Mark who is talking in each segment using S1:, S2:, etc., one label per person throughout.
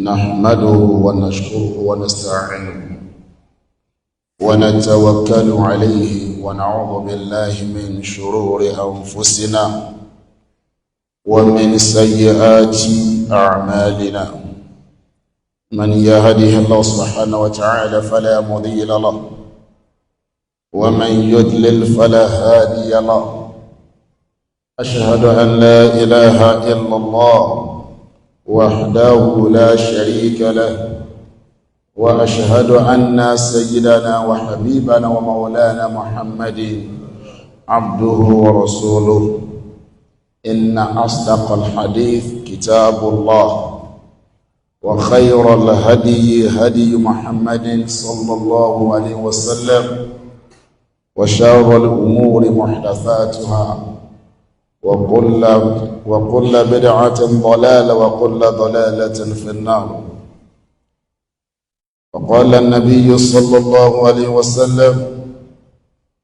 S1: نحمده ونشكره ونستعينه ونتوكل عليه ونعوذ بالله من شرور أنفسنا ومن سيئات أعمالنا. من يهده الله سبحانه وتعالى فلا مضل له، ومن يضلل فلا هادي له. أشهد أن لا إله إلا الله وحده لا شريك له، وأشهد أن سيدنا وحبيبنا ومولانا محمد عبده ورسوله. إن أصدق الحديث كتاب الله، وخير الهدي هدي محمد صلى الله عليه وسلم، وشر الأمور محدثاتها، وكل وكل بدعة ضلالة، وكل ضلالة في النار. وقال النبي صلى الله عليه وسلم: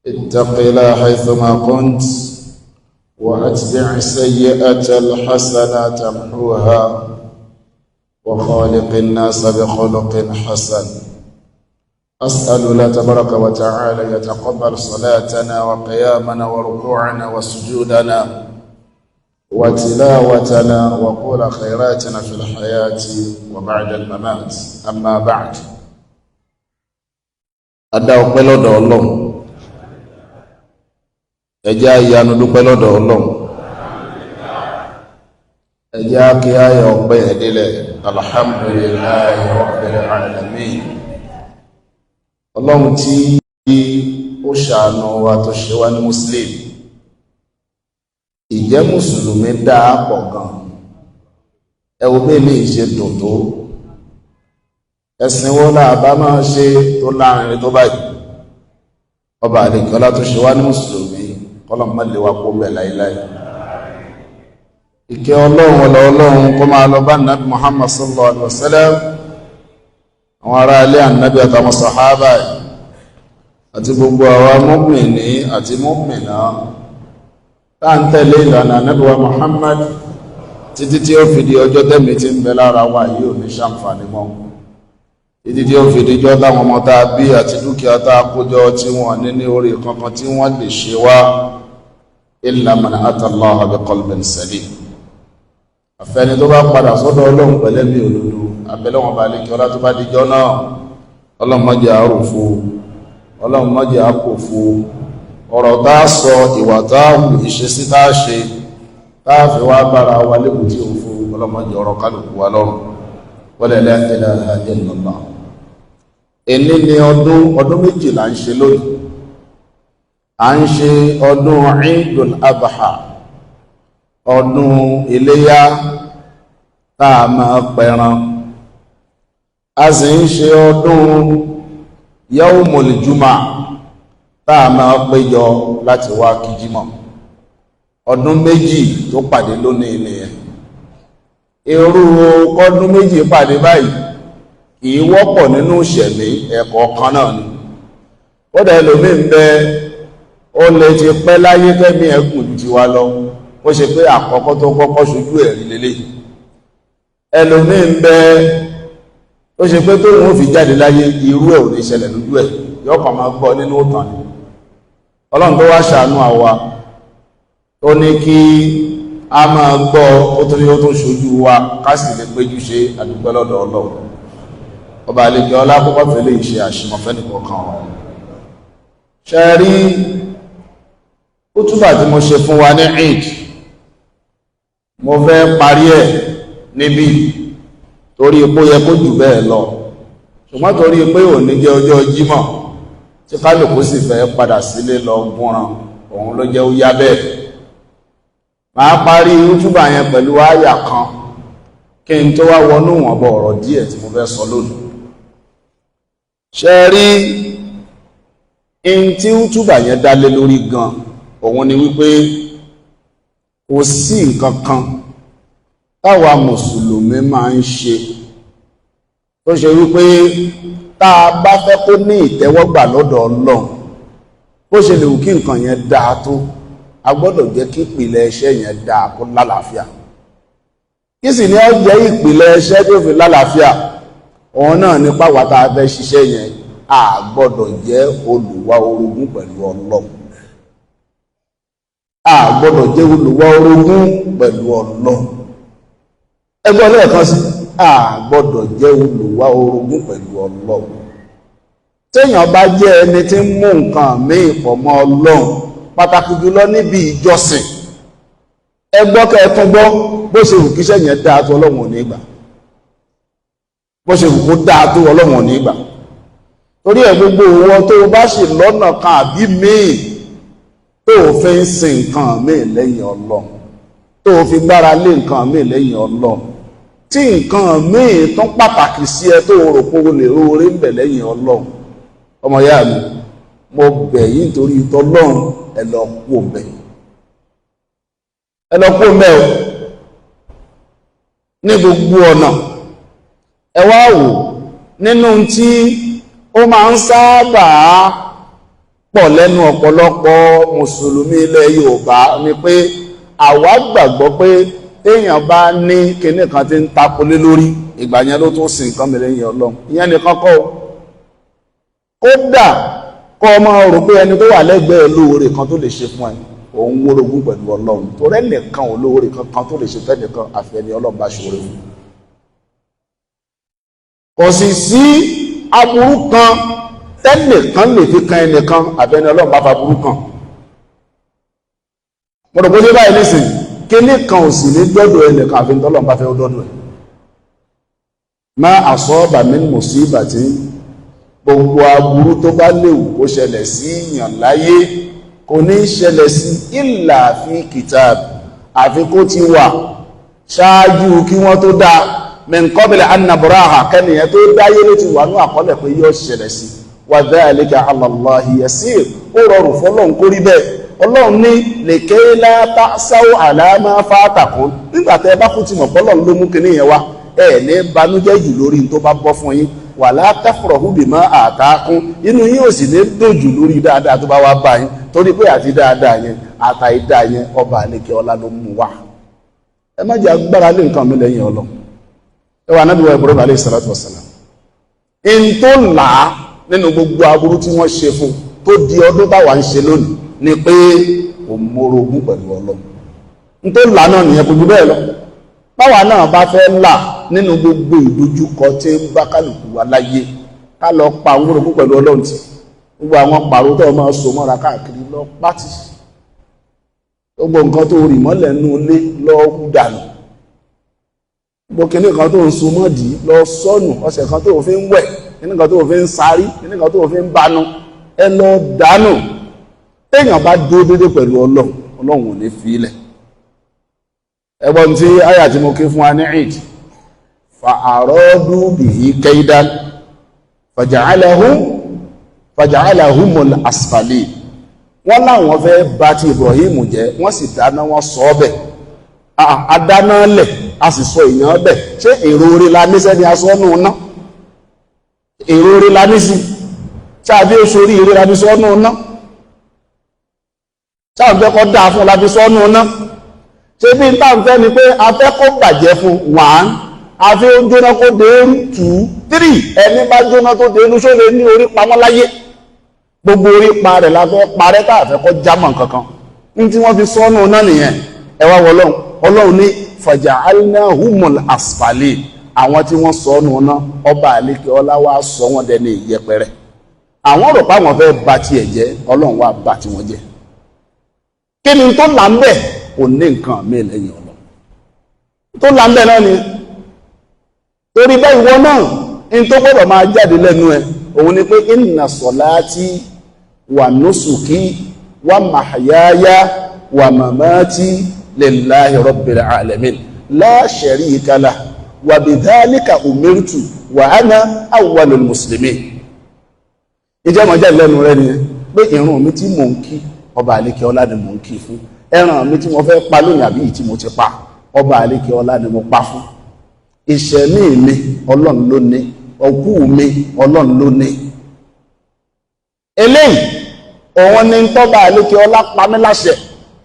S1: اتق الله حيثما كنت، وأتبع السيئة الحسنة تمحوها، وخالق الناس بخلق حسن. أسأل الله تبارك وتعالى يتقبل صلاتنا وقيامنا وركوعنا وسجودنا وتلاوتنا وقول خيراتنا في الحياة وبعد الممات. أما بعد، Adá ọpẹ́ lọ́dọ̀ Ọlọ́run. Ẹ jẹ́ á yanu dúpẹ́ lọ́dọ̀ Ọlọ́run. Ẹ jẹ́ á kí ayọ̀ ọpẹ́ ẹ̀dílẹ̀. Alhamdulillahi rabbil alamin. Ọlọ́run tí ó ṣàánú wa tó ṣe wá ní Muslim. Ìjẹ́ mùsùlùmí dáa pọ̀ gan. Ẹ wo bí ilé ìṣe dùn tó. Ẹ̀sìn wo là bá máa ṣe tó láàrin tó báyìí? Ọba àlekọ́lá tó ṣe wá ní mùsùlùmí, kọ́lọ̀ má lè wá kó bẹ̀ láíláí. Ìkẹ́ Ọlọ́run, ọlọ́ Ọlọ́run kó máa lọ bá Nàbí Muhammad sallallahu alaihi wasallam, àwọn ará ilé ànábì àtàwọn sàhábà àti gbogbo àwa mùmínì àti mùmínà tá ń tẹ̀lé ìlànà ànábì wa Muhammad títí tí ó fi di ọjọ́ tẹ́mi tí ń bẹ lára wa yìí ò ní ṣàǹfààní mọ́, títí tí ó fi dijọ́ táwọn ọmọ tá a bí àti dúkìá tá a kójọ tí wọ́n ní ní orí kankan tí wọ́n lè ṣe wá, illa man ata Allaha bi qalbin salim. Àfẹni tó bá padà sọ́dọ̀ Ọlọ́run pẹ̀lẹ́mí òdodo. Abẹ́lẹ́wọ̀n bá lè kí ọlá tó bá dijọ́ náà. Ọlọ́run má jẹ́ àròfo, Ọlọ́run má jẹ́ àkòfo. Ọ̀rọ̀ tá a sọ, ìwà tá a hù, ìṣesí tá a ṣe, tá a fi wá bára wa lẹ́kùn tí òfo, Ọlọ́run má jẹ́ ọ̀rọ̀ kálukú wa lọ́rùn. Wala la ilaha illallah. Èní ni ọdún, ọdún méjìlá ń ṣe lónìí. À ń ṣe ọdún Eidul Adha, ọdún iléyá tá a máa pẹran. A sì ń ṣe ọdún Yawmul Juma tá a máa péjọ láti wá kí jímọ̀. Ọdún méjì tó pàdé lónìí nìyẹn. Irú ọdún méjì pàdé báyìí kì í wọ́pọ̀ nínú ìṣẹ̀mí, ẹ̀kọ́ kan náà ni. Kódà ẹlòmíì ń bẹ, ó lè ti pẹ́ láyé kẹ́mi ẹ̀gùn ju tiwa lọ, ó ṣe pé àkọ́kọ́ tó kọ́kọ́ ṣojú ẹ̀rí lélẹ̀. Ẹlòmíì ń bẹ ó ṣe pé tóun ó fi jáde láyé, irú ẹ̀ ò ní ṣẹlẹ̀ lójú ẹ̀, yóò kàn máa gbọ́ nínú ìtàn ni. Ọlọ́run tó wá ṣàánú àwa tó ní kí a máa gbọ́, ó tó ní ó tó ṣojú wa, ká sì lè péjú ṣe àdúgbò lọ́dọ̀ Ọlọ́run. Ọba àlejò ọlá kọ́kọ́ fẹ́ lè ṣe àṣìmọ̀fẹ́ nìkọ̀ọ̀kan wa. Ṣe rí kútúbà tí mo ṣe fún wa ní Eid, mo fẹ́ parí ẹ̀ níbí torí pé ó yẹ kó jù bẹ́ẹ̀ lọ, ṣùgbọ́n torí pé òní jẹ́ ọjọ́ Jímọ̀ tí kálukú sì fẹ́ padà sílé lọ gúnran, òun ló jẹ́ ó yá bẹ́ẹ̀. Màá parí kútúbà yẹn pẹ̀lú àyà kan kí n tó wá wọnú ìwọ̀nba ọ̀rọ̀ díẹ̀ tí mo fẹ́ sọ lónìí. Ṣe rí in tí útúbà yẹn dá lé lórí gan, òun ni wípé kò sí nǹkan kan táwa mùsùlùmí máa ń ṣe tó ṣe wípé tá a bá fẹ́ kó ní ìtẹ́wọ́gbà lọ́dọ̀ Ọlọ́run, bó ṣe lè wù kí nǹkan yẹn dáa tó, a gbọ́dọ̀ jẹ́ kí ìpìlẹ̀ iṣẹ́ yẹn dáa, kó lálàáfíà. Kí sì ni ó jẹ́ ìpìlẹ̀ iṣẹ́ tó fi lálàáfíà? Òun náà ní pàwátá fẹ́ ṣiṣẹ́ yẹn, a gbọ́dọ̀ jẹ́ olùwà orogún pẹ̀lú Ọlọ́run. A gbọ́dọ̀ jẹ́ olùwà orogún pẹ̀lú Ọlọ́run. Ẹgbọ́n lẹ́ẹ̀kan sí, a gbọ́dọ̀ jẹ́ olùwà orogún pẹ̀lú Ọlọ́run. Téèyàn bá jẹ́ ẹni tí ń mú nǹkan míì pọ̀ mọ́ Ọlọ́run, pàtàkì jùlọ níbi ìjọsìn, ẹgbọ́ kẹ́ẹ̀tún gbọ́, bó ṣe wù kíṣẹ́ yẹn dáa tó, Ọlọ́run ò ní gbà. Bó ṣe wù kó dáa tó, Ọlọ́run ò ní gbà. Torí ẹ̀, gbogbo owó tó bá sì lọ́nà kan àbí míì tó fi ń sin nǹkan míì lẹ́yìn Ọlọ́run, tó fi gbára lé nǹkan míì lẹ́yìn Ọlọ́run, tí nǹkan míì tún pàtàkì sí ẹ, tó rò pé o lè róore ń bẹ̀ lẹ́yìn Ọlọ́run, ọmọ ìyá mi, mo bẹ̀ yín nítorí tọlọ́run, ẹ lọ kú òǹbẹ̀, ẹ lọ kú òǹbẹ̀ o, ní gbogbo ọ̀nà. Ẹ wá wò, nínú tí ó máa ń sábà pọ̀ lẹ́nu ọ̀pọ̀lọpọ̀ mùsùlùmí ilẹ̀ Yorùbá ni pé àwa gbàgbọ́ pé téèyàn bá ní kinní kan tí ń takolé lórí, ìgbà yẹn ló tún sin nǹkan mìíràn lẹ́yìn Ọlọ́run. Ìyẹn nìkan kọ́ o. Kódà kọ́ ọmọ rò pé ẹni tó wà lẹ́gbẹ̀ẹ́ olóore kan tó lè ṣe fún ẹ, òun wórogún pẹ̀lú Ọlọ́run, torí ẹnìkan olóore kankan tó lè ṣe fẹ́ nìkan, àfi ẹni Ọlọ́run bá ṣoore fún. Kò sì sí aburú kan tẹ́nìkan lè fi kan ẹnìkan, àfi ẹni Ọlọ́run bá fa aburú kan. Mo rò bó ṣe báyìí nísìn, kíní kan ò sì ní dọ́dọ̀ ẹnìkan, àfi tọ́lọ́run bá fẹ́ ó dọ́dọ̀ ẹ̀. Ma asaba min musibati, gbogbo aburú tó bá léwu kó ṣẹlẹ̀ sí yàn láyé, kò ní ṣẹlẹ̀ sí illa fi kitab, àfi kó ti wà ṣáájú kí wọ́n tó dá, min qabli an nabraha, kẹ́nìyàn tó dáyé ló ti wà ní àkọọ́lẹ̀ pé yóò ṣẹlẹ̀ sí. Wa dhalika ala Allahi yasir, ó rọrùn fọlọ́run kórí bẹ́ẹ̀. Ọlọ́run ní likay la ta'saw ala ma fatakum, nígbà tẹ́ ẹ bá kú ti mọ̀ pọ́lọ́run ló mú kinní yẹn wá, ẹ ní banújẹ́ jù lórí tó bá bọ́ fún yín. Wala tafrahu bima atakum, inú yín ò sì ní dùn jù lórí dáadáa tó bá wá bá yín, torí pé àti dáadáa yẹn àtàìdá yẹn, ọba àlekè ọlá ló mú wá. Ẹ má jẹ́ agbára lé nǹkan mi lẹ́yìn Ọlọ́. Ẹ wà nábì wa Ibrahim alayhi salatu wassalam, in tó là á nínú gbogbo aburú tí wọ́n ṣe fún tó di ọdún táwa ń ṣe lónìí ni pé kò mórogún pẹ̀lú Ọlọ́run. N tó là náà nìyẹn, kò jù bẹ́ẹ̀ lọ. Báwa náà bá fẹ́ là nínú gbogbo ìdojúkọ tí ń bá kálukú wa láyé, ká lọ pa àwọn orogún pẹ̀lú Ọlọ́run tì. Gbogbo àwọn pàrọ̀ tó máa so mọ́ra káàkiri, lọ pátì. Gbogbo nǹkan tó rì mọ́lẹ̀ nínú ilé, lọ kú dànù. Gbogbo kinní kan tó ń so mọ́dì, lọ sọ́nù. Ọṣẹ kan tó fi ń wẹ̀, kinní kan tó fi ń sarí, kinní kan tó fi ń banu, ẹ lọ dànù. Téèyàn bá dúró dédé pẹ̀lú Ọlọ́run, Ọlọ́run ò ní fi ilẹ̀. Ẹgbọ́n tí àyà tí mo ké fún wa ní Eid, fa aradu bihi kaidan faja'alahumul asfalin. Wọ́n láwọn fẹ́ bà ti Ibrahim jẹ́, wọ́n sì dáná, wọ́n sọ ọ́ bẹ̀. Adáná lẹ̀, a sì sọ èèyàn bẹ̀. Ṣé èrò orí la níṣẹ́ ni a sọ nù ná? Èrò orí la ní sí ṣáàbí oṣù orí eré la fi sọ nù ná? Ṣáàbí fẹ́ kọ́ dáa fún la fi sọ nù ná? Ṣé bí n táà ń fẹ́ ni pé a fẹ́ kó bàjẹ́ fún? One, a fi ń jóná kó dé eru. Two, three, ẹni bá jóná tó dé eru, ṣó lè ní orí pamọ́ láyé? Gbogbo orí pa rẹ̀ la fẹ́ parẹ́, tá a fẹ́ kọ́ jámọ̀ kankan ní tí wọ́n fi sọ́nù náà nìyẹn. Ẹ wá wọ Ọlọ́run. Ọlọ́run ní faja'alnahumul asfalin. Àwọn tí wọ́n sọ́nù náà, ọba àlekè ọlá wa sọ wọ́n dẹni ìyẹpẹrẹ. Àwọn rò pé àwọn fẹ́ bà tiẹ̀ jẹ́, Ọlọ́run wá bà tiwọn jẹ́. Kí ni tó là ń bẹ̀? Kò ní nǹkan mi lẹ́yìn Ọlọ́run tó là ń bẹ̀ náà ni. Torí bẹ́ẹ̀, ìwọ náà, in tó gbọ́dọ̀ máa jáde lẹ́nu ẹ, òun ni pé inna salati wa nusuki wa mahyaya wa mamati lillahi rabbil alamin la sharika lah wa bidhalika umirtu wa ana awwalul muslimin. Ìjẹ́ mọ̀ jáde lẹ́nu rẹ nìyẹn pé ìrun mi tí mò ń kí, ọba àlékè ọlá ni mò ń kí fún. Ẹran mi tí mo fẹ́ pa lónìí àbí tí mo ti pa, ọba àlékè ọlá ni mo pa fún. Ìṣẹ̀mí mi, Ọlọ́run ló ní. Òkú mi, Ọlọ́run ló ní. Eléyìí òun ni tọ́ba àlékè ọlá pa mí láṣẹ.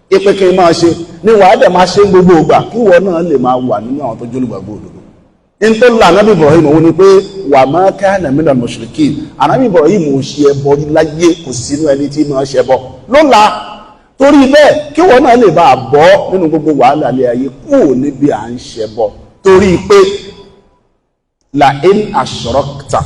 S1: Ipe kí n máa ṣe ní wàá dẹ̀ máa ṣe gbogbo ìgbà kí ìwọ náà lè máa wà nínú àwọn tó jólùgbàgbọ́ òdodo. In tó la Ànábì Ibrahim òun ni pé wà máa kana minal mushrikin. Ànábì Ibrahim ò ṣe ẹbọ láyé, kò sí sínú ẹni tí máa ṣẹbọ ló la. Torí bẹ́ẹ̀ kí ìwọ náà lè bá a bọ́ nínú gbogbo wàhálà ilé ayé kúrò níbi à ń ṣẹbọ, torí pé la in ashrakta,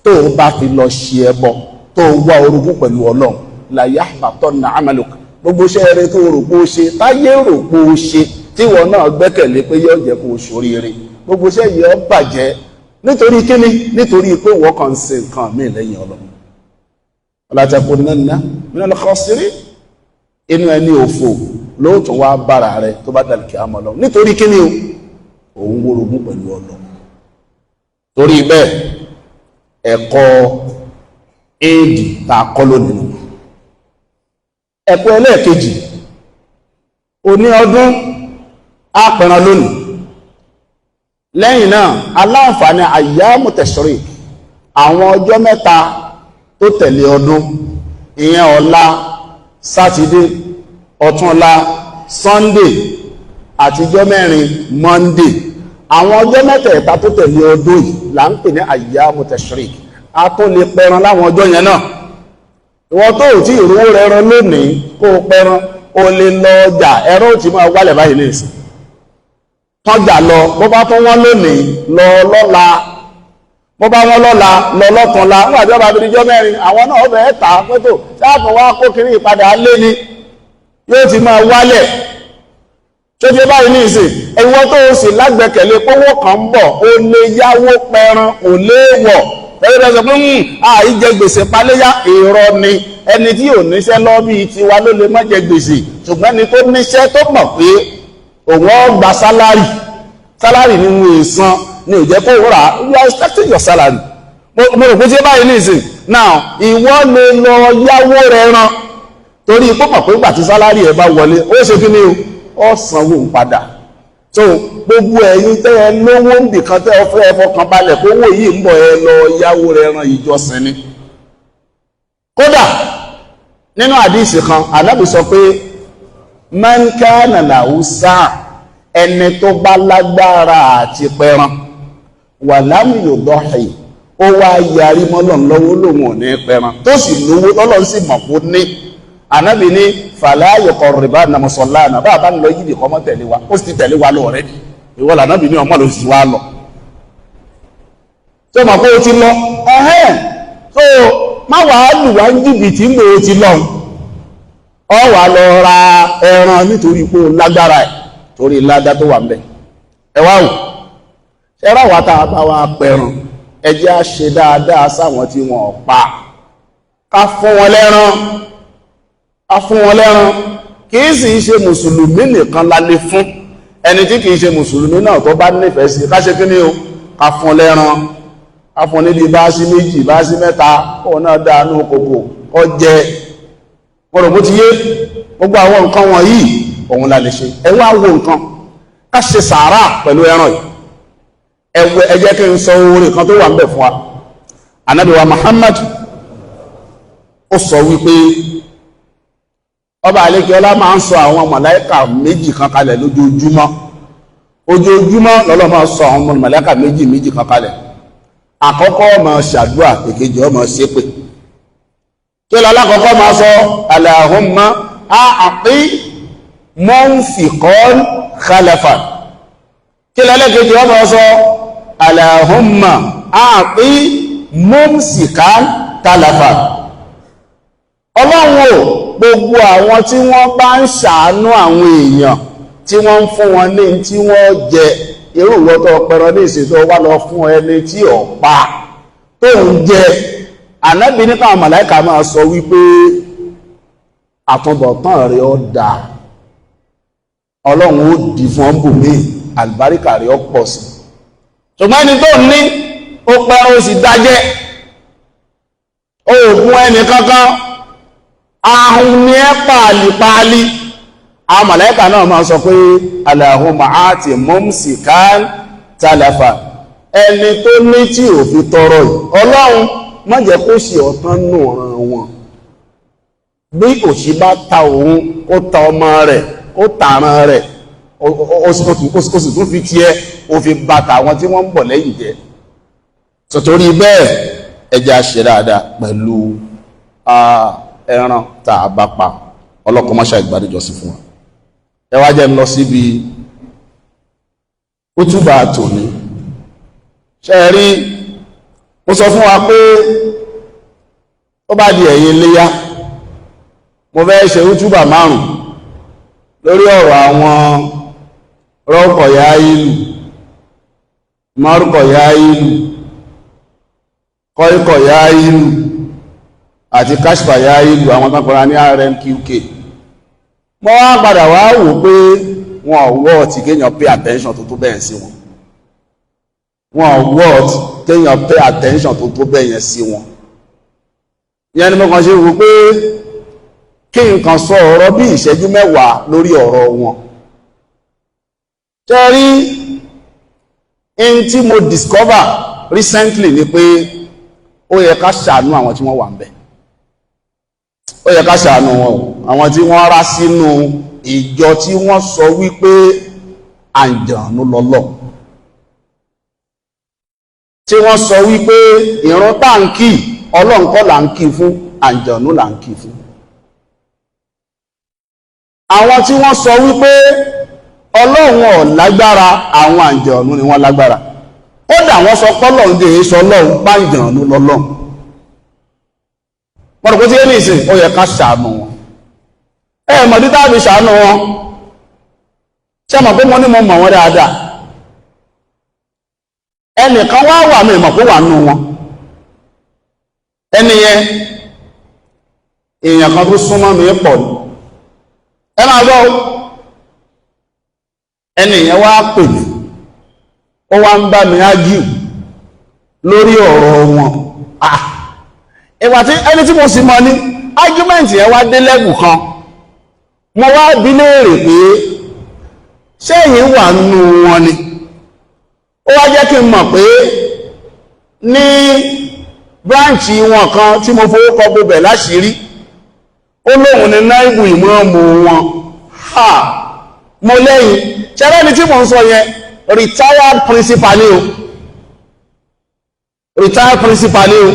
S1: tó o bá fi lọ ṣe ẹbọ, tó o wá orogún pẹ̀lú Ọlọ́run, la yahbatanna amaluk, gbogbo iṣẹ́ rẹ tó rò pé ó ṣe, táyé rò pé ó ṣe, tí ìwọ náà gbẹ́kẹ̀lé pé yóò jẹ́ kó o ṣoríire, gbogbo iṣẹ́ yìí ó bàjẹ́. Nítorí kíni? Nítorí pé ìwọ kàn ń ṣe nǹkan míì lẹ́yìn Ọlọ́run. Wala takunanna minal khasirin, inú ẹni òfò lóòótọ́ wá bára rẹ tó bá dàlùkì kí á mọ̀ lọ. Nítorí kíni o? Òun wórogún pẹ̀lú Ọlọ́run. Torí bẹ́ẹ̀, ẹ̀kọ́ éèdì tá a kọ́ lónìí nù. Ẹ̀kọ́ ẹlẹ́ẹ̀kejì, òní ọdún àpẹran lónìí. Lẹ́yìn náà, aláǹfààní àyámù tashrik, àwọn ọjọ́ mẹ́ta tó tẹ̀lé ọdún, ìyẹn ọ̀la sátidé, ọ̀túnla sunday, àtijọ́ mẹ́rin monday. Àwọn ọjọ́ mẹ́tẹ̀ẹ̀ta tó tẹ̀lé ọdún yìí là ń pè ní àyámù tashrik. A tún lè pẹran láwọn ọjọ́ yẹn náà. Ìwọ tó ò tí ìrówó rẹ ran lónìí kó o pẹran, o lè lọ ọjà, ẹ̀rọ ò tí máa wálẹ̀ báyìí ní ìsìn, tọ́jà lọ. Bó bá tún wọ́n lónìí, lọ lọ́la. Bó bá wọ́n lọ́la, lọ lọ́túnla. Nígbà tí wọ́n bá fi dijọ́ mẹ́rin, àwọn náà fẹ́ẹ́ tà á pẹ́tò sáàpù wá kó kiri ìpadà lé ní, yóò ti máa wálẹ̀ tó ti báyìí ní ìsìn. Ìwọ tó o sì lágbẹ́kẹ̀lé pówó kan ń bọ̀, o lè yáwó pẹran, kò léèwọ̀. Ẹ̀rọ bẹ́ẹ̀ sọ pé àìjẹ gbèsè paléyà, èrò ni. Ẹni tí ò níṣẹ́ lọ bíi tiwa ló lè má jẹ gbèsè, ṣùgbọ́n ẹni tó níṣẹ́, tó mọ̀ pé òun ó gba salary, salary ni wọn èèsàn ni ò jẹ́ kó rà. You are expecting your salary. Mo rò pé tí báyìí ní ìsìn now, ìwọ lè lọ yáwó rẹ ran, torí pọ́pọ̀ pé ìgbà tí salary ẹ̀ bá wọlé, ó ṣe kí ni o? Ó sanwó padà. So gbogbo ẹ̀yin tẹ́ ẹ lówó ń bì kan, tẹ́ ẹ fẹ́ ẹ fọkàn balẹ̀ kó owó yìí ń bọ̀, ẹ lọ yáwó rẹ ran, ìjọsìn ni. Kódà nínú àdíìsì kan, Ànábì sọ pé man kana lahu sáà, ẹni tó bá lágbára àti pẹran, walam yudahi, ó wá yarí mọ́lọ́n lọ́wọ́, lòun ò ní pẹran, tó sì lówó, lọ́lọ́run sì mọ̀ kó ní. Ànábì ní fala yuqarribanna musallana, bá a bá ń lọ yídì kọ́ mọ́ tẹ̀lé wa. Ó sì ti tẹ̀lé wa lọ rẹ̀. Ìwọ lànàbì ní ọmọ ló sì wá lọ tó mọ̀ pé ó ti lọ ẹ̀hẹ́n. Tó má wàá lù wá ń jìbìtì ń lò ó ti lọ, ọ wà lọ ra ẹran nítorí pé ó lágbára ẹ̀, torí ládá tó wà ń bẹ̀. Ẹ wá wò, ṣe ra wa tá a bá wa pẹran, ẹ jẹ́ á ṣe dáadáa sáwọn tí wọ́n pa, ká fún wọn lẹ́ran, ká fún wọn lẹ́ran. Kì í sì ṣe mùsùlùmí nìkan la lè fún. Ẹni tí kì í ṣe mùsùlùmí náà tó bá nífẹ̀ẹ́ sí, ká ṣe kí ni o? Ká fún lẹ́ran, ká fún níbi báásí méjì, báásí mẹ́ta, kóun náà dànù kòkò kó jẹ. Mo rò bó ti yé. Gbogbo àwọn nǹkan wọ̀nyí òun la lè ṣe. Ẹ wá wo nǹkan, ká ṣe sàárà pẹ̀lú ẹran yìí. Ẹ jẹ́ kí n sọ oore kan tó wà ń bẹ̀ fún wa. Ànábì wa Muhammad ó sọ wípé ọba àlékè ọlá máa ń sọ àwọn màláíkà méjì kan kalẹ̀ lójoojúmọ́. Ojoojúmọ́ lọ́lọ́ máa sọ àwọn màláíkà méjì méjì kan kalẹ̀. Àkọ́kọ́ máa ṣàdúrà, èkejì ó máa ṣépè. Kí lọ alákọ̀ọ́kọ́ máa sọ? Allahumma a'ti munfiqan khalafan. Kí lọ ẹlẹ́kejì ó máa sọ? Allahumma a'ti mumsikan talafan. Ọlọ́run ò, gbogbo àwọn tí wọ́n bá ń ṣàánú àwọn èèyàn, tí wọ́n ń fún wọn ní tí wọ́n jẹ, irú ìwọ́tọ̀ pẹ̀rọ ní ìṣètò wá lọ fún ẹni tí ò pa tó ń jẹ, Ànábì ní káwọn màláìka máa sọ wípé àtúbọ̀tán rẹ̀ ó dáa, Ọlọ́run ó dì fún ọ́n bùnmí, àlùbáríkà rẹ̀ ó pọ̀ sí. Ṣùgbọ́n ẹni tó ní ó pẹ́rọ, ó sì dájẹ́ oògùn ẹnì kankan, ahun ni ẹ́ pàálípàálí. Àwọn màláíkà náà máa sọ pé Allahumma àti mumsikan talafa, ẹni tó ní tí ò fi tọrọ yìí, Ọlọ́run má jẹ́ kó sì ọ̀tán nù ọ̀ràn wọn. Bí òṣì bá ta òun, ó ta ọmọ rẹ̀, ó tààràn rẹ̀, ó sì tún fi tiẹ̀ ó fi bàtà àwọn tí wọ́n ń bọ̀ lẹ́yìn jẹ́. Sọ̀tòrí bẹ́ẹ̀, ẹ jẹ́ á ṣe dáadáa pẹ̀lú ẹran tá a bá pa. Ọlọ́kọ̀ọ́mọṣà ìgbàdíjọsìn fún wa. Ẹ wá jẹ́ ń lọ síbi kútúbà tòní. Ṣe rí, mo sọ fún wa pé ó bá di ẹ̀yìn iléyá, mo fẹ́ ṣe kútúbà 5 lórí ọ̀rọ̀ àwọn rọ́kọ̀yá ìlú, márùkọ̀yá ìlú, kọ́íkọ̀yá ìlú àti kashfàyá ìlú, àwọn tán pẹ̀lú ní RMQK. Mo wá padà wá wò pé wọn ò wọ́ọ̀tì kéèyàn pay attention tó tó bẹ́ẹ̀ sí wọn. Wọn ò wọ́ọ̀tì kéèyàn pay attention tó tó bẹ́ẹ̀ yẹn sí wọn. Ìyẹn ni mo kàn ṣe wò pé kí n kàn sọ ọ̀rọ̀ bí ìṣẹ́jú 10 lórí ọ̀rọ̀ wọn. Ṣe rí, in tí mo discover recently ni pé ó yẹ ká ṣàánú àwọn tí wọ́n wà ń bẹ̀. Ó yẹ ká ṣàánú wọn o, àwọn tí wọ́n rá sínú ìjọ tí wọ́n sọ wípé àǹjànú lọ́lọ́, tí wọ́n sọ wípé ìrun táǹkì, Ọlọ́run kọ́ là ń kí fún, àǹjànú là ń kí fún. Àwọn tí wọ́n sọ wípé Ọlọ́run ò lágbára, àwọn àǹjànú ni wọ́n lágbára. Kódà wọ́n sọ pọ́lọ́run dè é sọ Ọlọ́run pàǹjànú lọ́lọ́run. Wọ́n rò pé tí ní ìsìn, ó yẹ ká ṣàánú wọn. Ẹ mọ̀ títà fi ṣàánú wọn. Ṣé mọ̀ pé mo ní mo mọ̀ wọ́n dáadáa? Ẹnìkan wá wà, mí mọ̀ pé wà nù wọn. Ẹni yẹn, èèyàn kan tó súnmọ́ mi pọ̀ ní. Ẹ máa gbọ́, ẹni yẹn wá pè mí, ó wá ń bá mi ágìw lórí ọ̀rọ̀ wọn. Ìgbà tí ẹni tí mo sì mọ̀ ní argument yẹn wá dé level kan, mo wá bi léèrè pé ṣẹ́yìn wà nínú wọn ni? Ó wá jẹ́ kí n mọ̀ pé ní branch wọn kan tí mo fowó kọ gbogbo láṣìírí, ó lóun ní náìbù ìmáàmù wọn. Ha, mo lẹ́yìn ṣẹlẹ́ni tí mo ń sọ yẹn, retired principal ni o, retired principal ni o.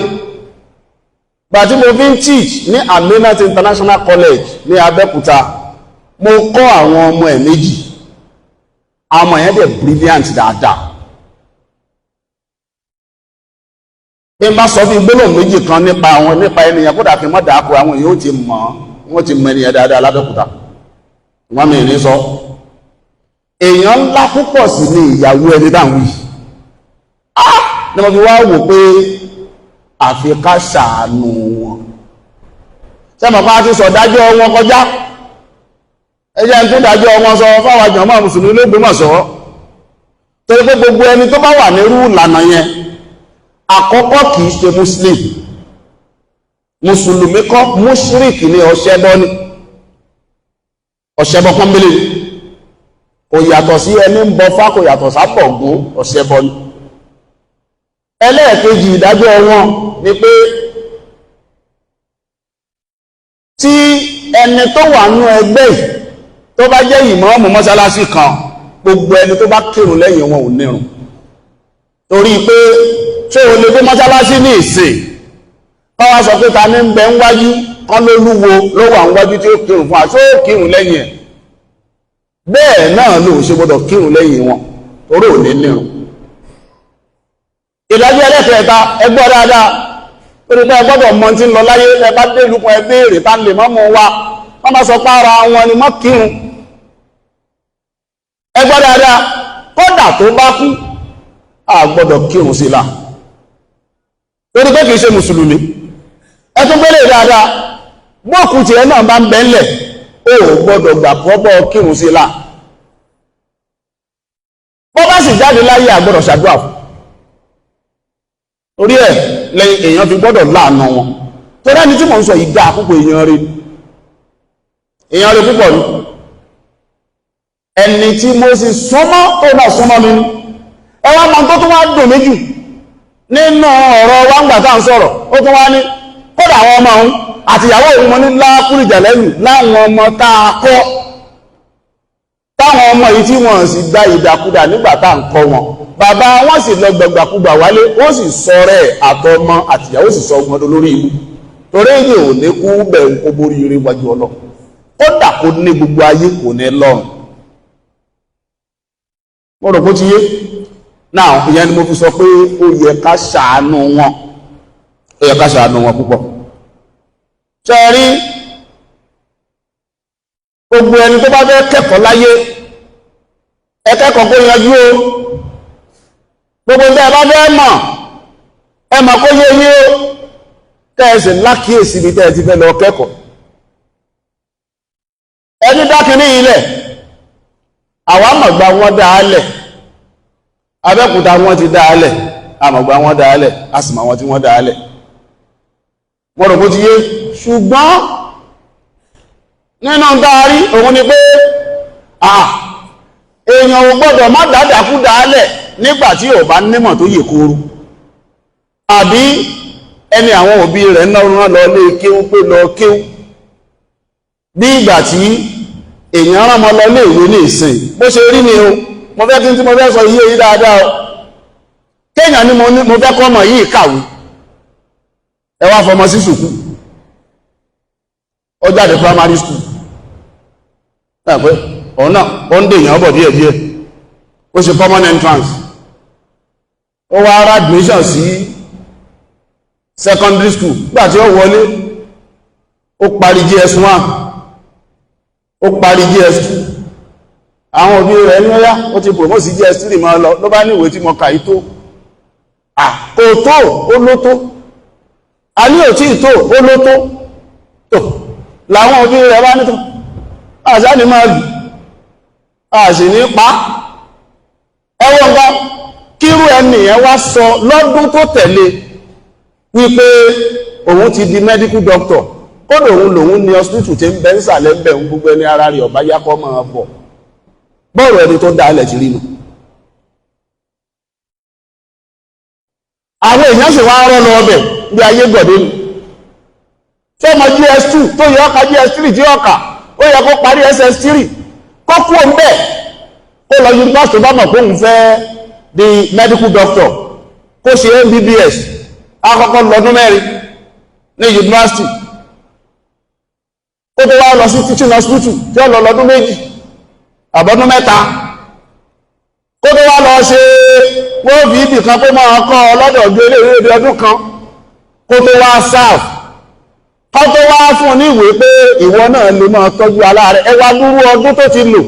S1: Gbà tí mo fi ń teach ní Aminat International College ní Abẹ́òkúta, mo kọ́ àwọn ọmọ ẹ̀ méjì. Àwọn ọmọ yẹn dẹ̀ brilliant dáadáa. Bí n bá sọ bí gbólóhùn méjì kan nípa àwọn, nípa ènìyàn, kódà kí n má dàákọ, àwọn èèyàn ó ti mọ̀, wọ́n ti mọ ènìyàn dáadáa lábẹ́òkúta. Wọ́n mi ní sọ èèyàn ńlá púpọ̀ sí ní ìyàwó ẹni dáhùn yìí. Ah, ní mo fi wá wò pé àfi ká ṣàánú wọn. Sẹ́mọ̀ pa ti sọ dájọ́ wọn kọjá? Ẹjẹ́ ń tún dájọ́ wọn sọ fáwọn àjọmọ́ mùsùlùmí l'Ógbómọ̀ṣọ́, torí pé gbogbo ẹni tó bá wà nírú ìlànà yẹn, àkọ́kọ́, kìí ṣe muslim, mùsùlùmí kọ́, mushrik ní, ọ̀ṣẹ́bọ ní, ọ̀ṣẹ́bọ pọ́nbélé. Kò yàtọ̀ sí ẹni ń bọ fá, kò yàtọ̀ sápọ̀gún, ọ̀ṣẹ́bọ ní. Ẹlẹ́ẹ̀kejì, ìdájọ́ wọn ni pé tí ẹni tó wà nínú ẹgbẹ́ yìí tó bá jẹ́ ìmáàmù mọ́sálásí kan, gbogbo ẹni tó bá kírun lẹ́yìn wọn ò nírun. Torí pé ṣé o lè dé mọ́sálásí ní ìsìn, kọ́ wá sọ pé ta ní ń bẹ ń wájú, kán ló lúwo ló wà ń wájú tí ó kírun fún àṣọ, ó kírun lẹ́yìn ẹ̀? Bẹ́ẹ̀ náà ló ṣe gbọ́dọ̀ kírun lẹ́yìn wọn, torí ò ní nírun. Ìdájọ́ ẹlẹ́kẹ̀ẹ́ta, ẹ gbọ́ dáadáa, torí pé ẹ gbọ́dọ̀ mọ tí ń lọ láyé. Ẹ bá dé lukùn, ẹ béèrè tá lè mọ́ mú wa. Wọ́n máa sọ pé ara wọn ni mọ́ kírun. Ẹ gbọ́ dáadáa, kódà tó bá kú, a gbọ́dọ̀ kírun sí la, torí pé kìí ṣe mùsùlùmí. Ẹ tún gbélé dáadáa, bóòkù tiẹ̀ náà bá ń bẹ́ńlẹ̀, ó gbọ́dọ̀ gbà pọ́pọ́ kírun sí la. Bọ́ bá sì jáde láyé, a gbọ́dọ̀ ṣàdúrà fún. Torí ẹ̀ lẹ́yìn èèyàn fi gbọ́dọ̀ láàánú wọn, torí ẹni tí mò ń sọ yìí dáa púpọ̀, èèyàn rí, èèyàn rí púpọ̀ ní. Ẹni tí mo sì súnmọ́, tó náà súnmọ́ mi ní. Ẹ wá mọ tó tún wá dùn mí jù nínú ọ̀rọ̀ wa ń gbà tá à ń sọ̀rọ̀, ó tún wá ní Kódà àwọn ọmọ òun àtìyàwó òun mọ ní lákúrìjà lẹ́nu láwọn ọmọ tá a kọ́, táwọn ọmọ yìí tí wọ́n sì gba ìdàkudà nígbà tá à ń kọ́ wọn, bàbá wọn sì lọ gbàgbàkúgbà wálé, ó sì sọ̀rọ̀ ẹ̀ àtọmọ àtìyàwó sì sọ ọgbọ́n lórí ìlú. Torí èyí ò ní kú bẹ̀ ń kó borí ire wájú ọlọ, kódà kó ní gbogbo ayé kò ní lọ́rùn. Mo rò kó ti yé náà. Ìyẹn ni mo fi sọ pé ó yẹ ká ṣàánú wọn, ó yẹ ká ṣàánú wọn púpọ̀. Ṣe rí gbogbo ẹni tó bá fẹ́ kẹ́kọ̀ọ́ láyé, ẹ kẹ́kọ̀ọ́ kó yanjú o. Gbogbo ní ẹ bá fẹ́ mọ̀, ẹ mọ̀ kó yé yín o, kẹ́ẹ̀sì lákìíyèsí ibi tẹ́ ẹ ti fẹ́ lọ kẹ́kọ̀ọ́. Ẹni dákìní ilẹ̀ àwa mọ̀gbà wọn dáálẹ̀, Abẹ́òkúta wọn ti dáálẹ̀, àmọ̀gbà wọn dáálẹ̀, a sì mọ̀ wọn tí wọ́n dáálẹ̀. Mo rò bó ti yé. Ṣùgbọ́n nínú dáárí òun ni pé èèyàn ò gbọ́dọ̀ má dáadáa dáálẹ̀ nígbà tí ò bá nímọ̀ tó yè kóró, àbí ẹni àwọn òbí rẹ̀ náà rán lọ lé kéwú pé lọ kéwú. Bí ìgbà tí èèyàn rán mọ́ lọ lé ìwé ní ìsìn, bó ṣe rí ni o. Mo fẹ́ kí n tí mo fẹ́ sọ iye yìí dáadáa o. Kéèyàn ní mo fẹ́ kọ́ ọmọ yìí kàwé, ẹ wá fọmọ sí sùkú, ó jáde primary school ẹ pé òun náà ó ń dèèyàn bọ̀ díẹ̀díẹ̀, ó ṣe common entrance, ó wá rá admission sí secondary school. Nígbà tí ó wọlé, ó parí JS1, ó parí JS2. Àwọn òbí rẹ̀ ní ọyá, ó ti promote sí JS3, máa lọ. Ló bá ní ìwé tí mo kà í tó. Kò tó, ó ló tó, a ní ò tí ì tó, ó ló tó. Tó làwọn òbí rẹ̀ bá ní tó àṣà ní máa lù, àṣì ní pa ẹwọ́n nǹkan. Kírú ẹnìyẹn wá sọ lọ́dún tó tẹ̀lé wípé òun ti di medical doctor, kódò òun lòun ní hospital tí ń bẹ nísàlẹ̀ ń bẹ̀ ń gbogbo ẹni ara rẹ̀ ọ̀bá yákọ́ máa bọ̀. Bọ́ọ̀rù ẹni tó dá ilẹ̀ ti rí nu. Àwọn èèyàn sì wá rọ́ lọ ọbẹ̀ bí ayé gọ̀dé ni. Tí ọmọ GS2 tó yẹ ọkà, GS3 tí ọkà, ó yẹ kó parí SS3, kó kú òun bẹ́ẹ̀, kó lọ yunifásitì bá mọ̀ pé òun fẹ́ di medical doctor, kó ṣe MBBS, akọ́kọ́ lọ́dún 4 ní yunifásitì, kó tó wá lọ sí teaching hospital tí ó lọ lọ́dún 2 àbọ́dún 3, kó tó wá lọ ṣe wọ́n fi ibì kan pé máa kọ́ ọlọ́dọ̀ ọjọ́ ilé ìwé ọdún kan, kó tó wá serve, kó tó wá fún ní ìwé pé ìwọ náà lè máa tọ́jú aláàrẹ̀. Ẹ wá dúró ọdún tó ti lò,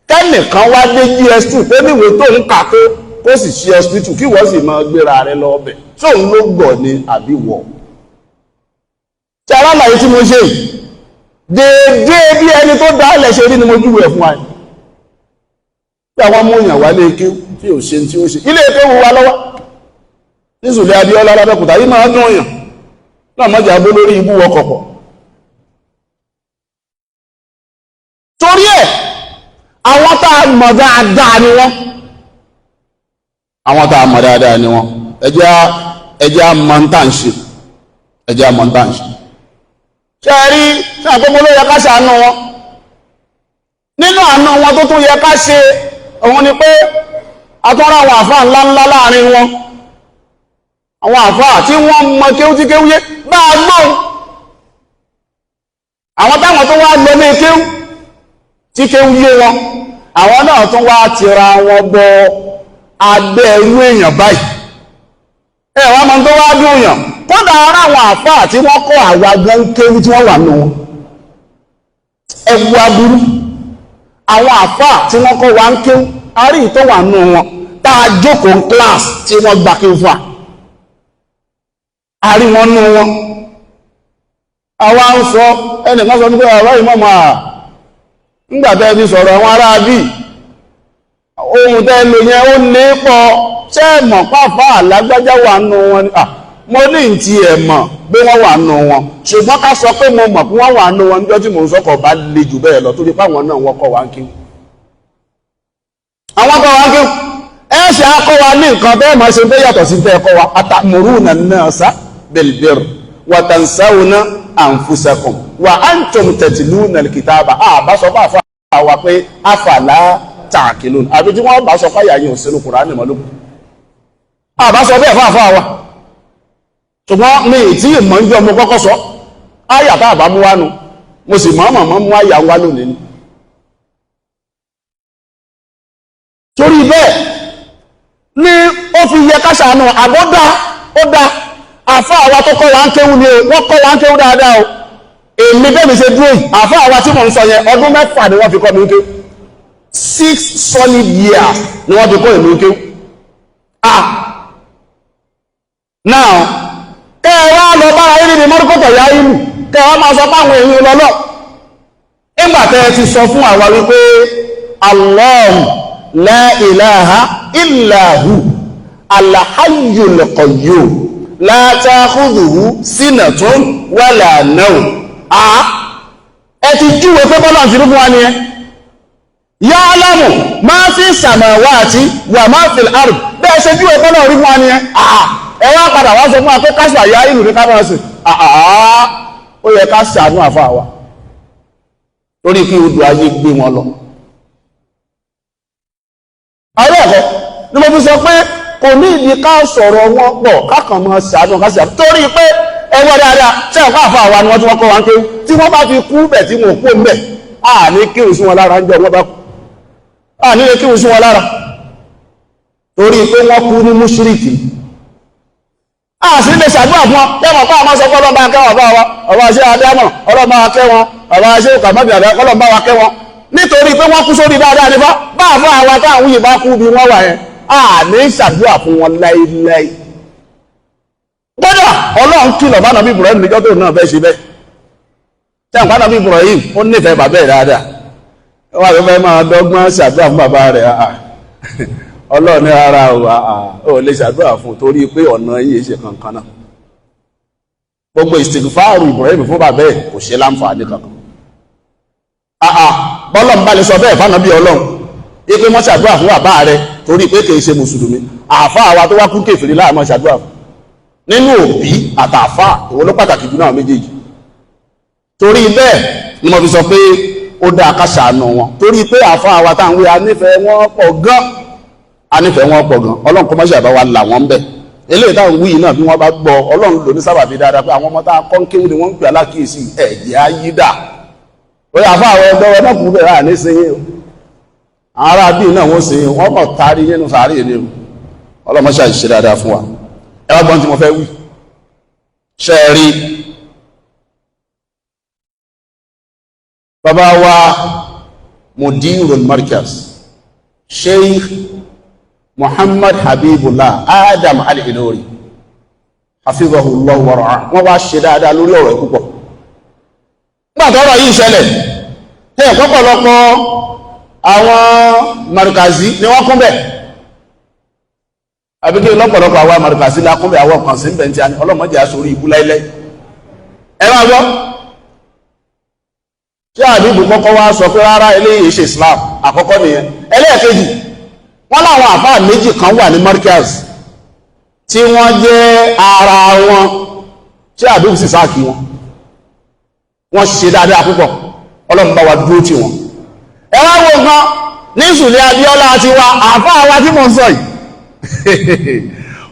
S1: kẹ́nìkan wá dé GS2 pé níwèé tó ń kà tó, kó sì ṣe hospital, kí wọ́n sì máa gbéra rẹ lọ ọbẹ̀. Tóun ló gọ̀ ni àbí wọ̀? Tí alálàyé tí mo ṣe yìí déédéé bí ẹni tó dá ilẹ̀ ṣe rí ni mo júwe ẹ̀ fún wa yìí. Bí àwọn mú èèyàn wá lé ké tí ò ṣe tí ó ṣe ilé èké wo wa lọ́wọ́ nísùlẹ̀ Abíọ́lá lábẹ́kúta yìí máa dùn èèyàn náà mọ́jà bó lórí ibú ọkọ̀ pọ̀. Torí ẹ̀ àwọn tá a mọ̀ dáadáa ni wọ́n, àwọn tá a mọ̀ dáadáa ni wọ́n. Ẹjẹ́ a mọ̀ ń tà ń ṣe, ẹjẹ́ a mọ̀ ń tà ń ṣe. Ṣe rí ṣe àgbogbo ló yẹ ká ṣàánú wọn? Nínú àánú wọn tó tún yẹ ká ṣe òun ni pé atọ́rọ àwọn àfáà ńlá ńlá láàrin wọn, àwọn àfáà tí wọ́n mọ kéwú tí kéwú yé bá a gbọ́n, àwọn táwọn tó wá lọ ní kéwú tí kéwú yé wọn, àwọn náà tún wá tira wọn bọ abẹ́ ẹrú èèyàn báyìí. Ẹ wá mọ tó wá dùn èèyàn, kódà ara àwọn àfáà tí wọ́n kọ́ àwa gan kéwú tí wọ́n wà nù wọn, ẹwu aburú. Àwọn àfáà tí wọ́n kọ́ wa ń kéwú, a rí tó wà nù wọn tá a jókòó class tí wọ́n gbà kéwú fún wa, a rí wọn nù wọn. Àwa ń sọ, ẹnìkan sọ nípa ọ̀rọ̀ ìmọ̀mọ̀ à ńgbà tẹ́ ti sọ̀rọ̀ àwọn ará bí ohun tẹ́ lò yẹn ó ní pọ̀, ṣé ẹ mọ̀ pàfà alágbájá wà nù wọn ni? Mo ní ntí ẹ̀ mọ̀ pé wọ́n wà nù wọn, ṣùgbọ́n ká sọ pé mo mọ̀ pé wọ́n wà nù wọn níjọ́ tí mò ń sọkọ̀ bá le jù bẹ́ẹ̀ lọ, torí páwọn náà wọ́n kọ́ wa ń kí. Àwọn kọ́ wa ń kí, ẹ ṣe akọ́ wa ní nǹkan bẹ́ẹ̀ máa ṣe bẹ́ẹ̀ yàtọ̀ sí bẹ́ẹ̀ kọ́ wa. Atamuruna an-nasa bil-birr Wa tansawna anfusakum wa antum tatluna al-kitaba. Àbá sọ fún àfa wa pé afala ta'qilun, àbí tí wọ́n bá sọ fáyà yìí ò sínú Kùránì mọ́lókù. Àbá sọ bẹ́ẹ̀ fún àfa wa, ṣùgbọ́n mi ì tí ìmọ̀ ń jọ mo kọ́kọ́ sọ áyà tá àbá mú wá nu, mo sì mọ̀ mọ̀ mú áyà wá lónìí ni. Torí bẹ́ẹ̀ ni ó fi yẹ ká ṣàánú àbọ́dá ó dá àfa àwa tó kọ́ wa ń kéwú ni o, wọ́n kọ́ wa ń kéwú dáadáa o. Èmi bẹ́ẹ̀ mi ṣe dúró yìí, àfa àwa tí mò ń sọ yẹn, ọdún 6 ni wọ́n fi kọ́ mi ń kéwú. 6 solid years ni wọ́n fi kọ́ èmi ń kéwú. Ah, now kẹ́ ẹ wá lọ bára yín níbi mọ́rúkọ̀tọ̀ yá ìlú, kẹ́ ẹ wá máa sọ fáwọn èèyàn lọ́lọ́. Nígbà tẹ́ ẹ ti sọ fún àwa wípé Allahu la ilaha illa hu al-hayyul qayyum la ta'khudhuhu sinatun wala nawm. Ẹ ti júwe pé bọ́lá ti rúfún wa ni ẹ. Ya'lamu ma fi samawati wa ma fil ard. Bẹ́ẹ̀ ṣe júwe bọ́lá rúfún wa ni ẹ. Ẹ wá padà wá sọ fún wa pé káṣù àyà ìlú ní kámọ́sì. Ó yẹ ká ṣàánú àfa wa torí kí odò ayé gbé wọn lọ. Àwọn ẹ̀kọ́ ni mo fi sọ pé kò ní ìdí ká sọ̀rọ̀ wọn pọ̀, kákan máa ṣàánú ká ṣàánú torí pé ẹwọ́ dáadáa tí ẹ̀kọ́ àfa wa ni wọ́n tí wọ́n kọ́ wa ń kéwú, tí wọ́n bá fi kú bẹ̀ tí wọ́n kú mbẹ̀, à ní kírun sí wọn lára ń jọ wọ́n bá kú, à ní lè kírun sí wọn lára torí pé wọ́n kú ní mùṣírìkì. A sì lè ṣàdúrà fún wọn lẹ́wọ̀n kọ́ àwọn sọ pé ọlọ́mọ akẹ́wọ̀n bá wa, ọba ṣe adámọ̀ ọlọ́mọ akẹ́wọ̀n, ọba ṣe kàmọ́bì àdá ọlọ́mọ wa kẹ́wọ̀n, nítorí pé wọ́n kú sórí dáadáa nípa bá àfọ́ àwa táwọn yìí bá kú bí wọ́n wà yẹn, a ní ṣàdúrà fún wọn láéláé. Gbọ́dọ̀ ọlọ́run kìlọ̀ bá nàbí Ibrahim níjọ́ tó náà fẹ́ ṣe bẹ́ẹ̀. Tí àwọn nàbí Ibrahim ó nífẹ̀ẹ́ bàbá ẹ̀ dáadáa, wọ́n àti fẹ́ máa dọ́gbọ́n ṣàdúrà fún bàbá rẹ̀. Ọlọ́run ní rárá o, ò lè ṣàdúrà fún torí pé ọ̀nà yìí ṣe kankan náà. Gbogbo ìsìnkfáàrù Ibrahim fún bàbá ẹ̀ kò ṣe láǹfààní kankan. Bọ́lọ̀ ń bá lè sọ bẹ́ẹ̀ fánàbí ọlọ́run ipe wọ́n ṣàdúrà fún bàbá rẹ̀ torí pé kìí ṣe mùsùlùmí. Àáfàá wa tó wá kú kèfèrí láàmú ṣàdúrà fún. Nínú òbí àtàáfàá ìwọ ló pàtàkì jù náà méjèèjì. Torí bẹ́ẹ̀ ni mo fi sọ pé ó dáa ká ṣàánú wọn, torí pé àáfàá wa táwọn wí anífẹ̀ẹ́ wọn pọ̀ gan, anífẹ̀ẹ́ wọn pọ̀ gan. Ọlọ́run kọ́ mọ́ṣẹ́ àbá wa là wọ́n bẹ̀. Eléyìí táwọn wí náà bí wọ́n bá gbọ́, ọlọ́run lò ní sábàbí dáadáa pé àwọn ọmọ tá a kọ́ ń kéwú ni wọ́n ń pè alákìísí ẹ̀jẹ̀ ayídà. Ó yà fún àwọn ẹgbẹ́ wọn náà kú bẹ̀rẹ̀ àní sin o. Àwọn ará bíi náà wọ́n sin wọ́n kàn tarí nínú sàárè ni o. Ọlọ́mọṣẹ́ àṣìṣe dáadáa fún wa. Ẹ wá gbọ́n tí mo fẹ́ wí. Ṣé ẹ rí bàbá wa Mudirul Markaz Sheikh Muhammad Habibullah Adam Al-Ilori hafizahullah wa ra'ah, wọ́n wá ṣe dáadáa lórí ọ̀rọ̀ púpọ̀. Nígbà tọ́rọ̀ yìí ṣẹlẹ̀, ẹ pọ̀pọ̀lọpọ̀ àwọn markazi ni wọ́n kún bẹ̀. Àbí kí lọ́pọ̀lọpọ̀ àwọn markazi la kún bẹ̀, àwọn kan sí ń bẹ̀ tí a ní ọlọ́mọdé aṣorí ikú láíláí. Ẹ máa gbọ́. Ṣé àdúgbò kọ́kọ́ wá sọ pé rárá eléyìí ṣe Islam àkọ́kọ́ nìyẹn. Ẹlẹ́ẹ̀kejì, wọ́n láwọn àfáà méjì kan wà ní markaz tí wọ́n jẹ́ ara wọn, tí àdúgbò sì sáàkì wọn. Wọ́n ṣe dáadáa púpọ̀, ọlọ́run bá wa dúró tì wọ́n. Ẹ wá wo nǹkan ní Sùlẹ̀ Abíọ́lá ti wa àfáà wa tí mò ń sọ yìí.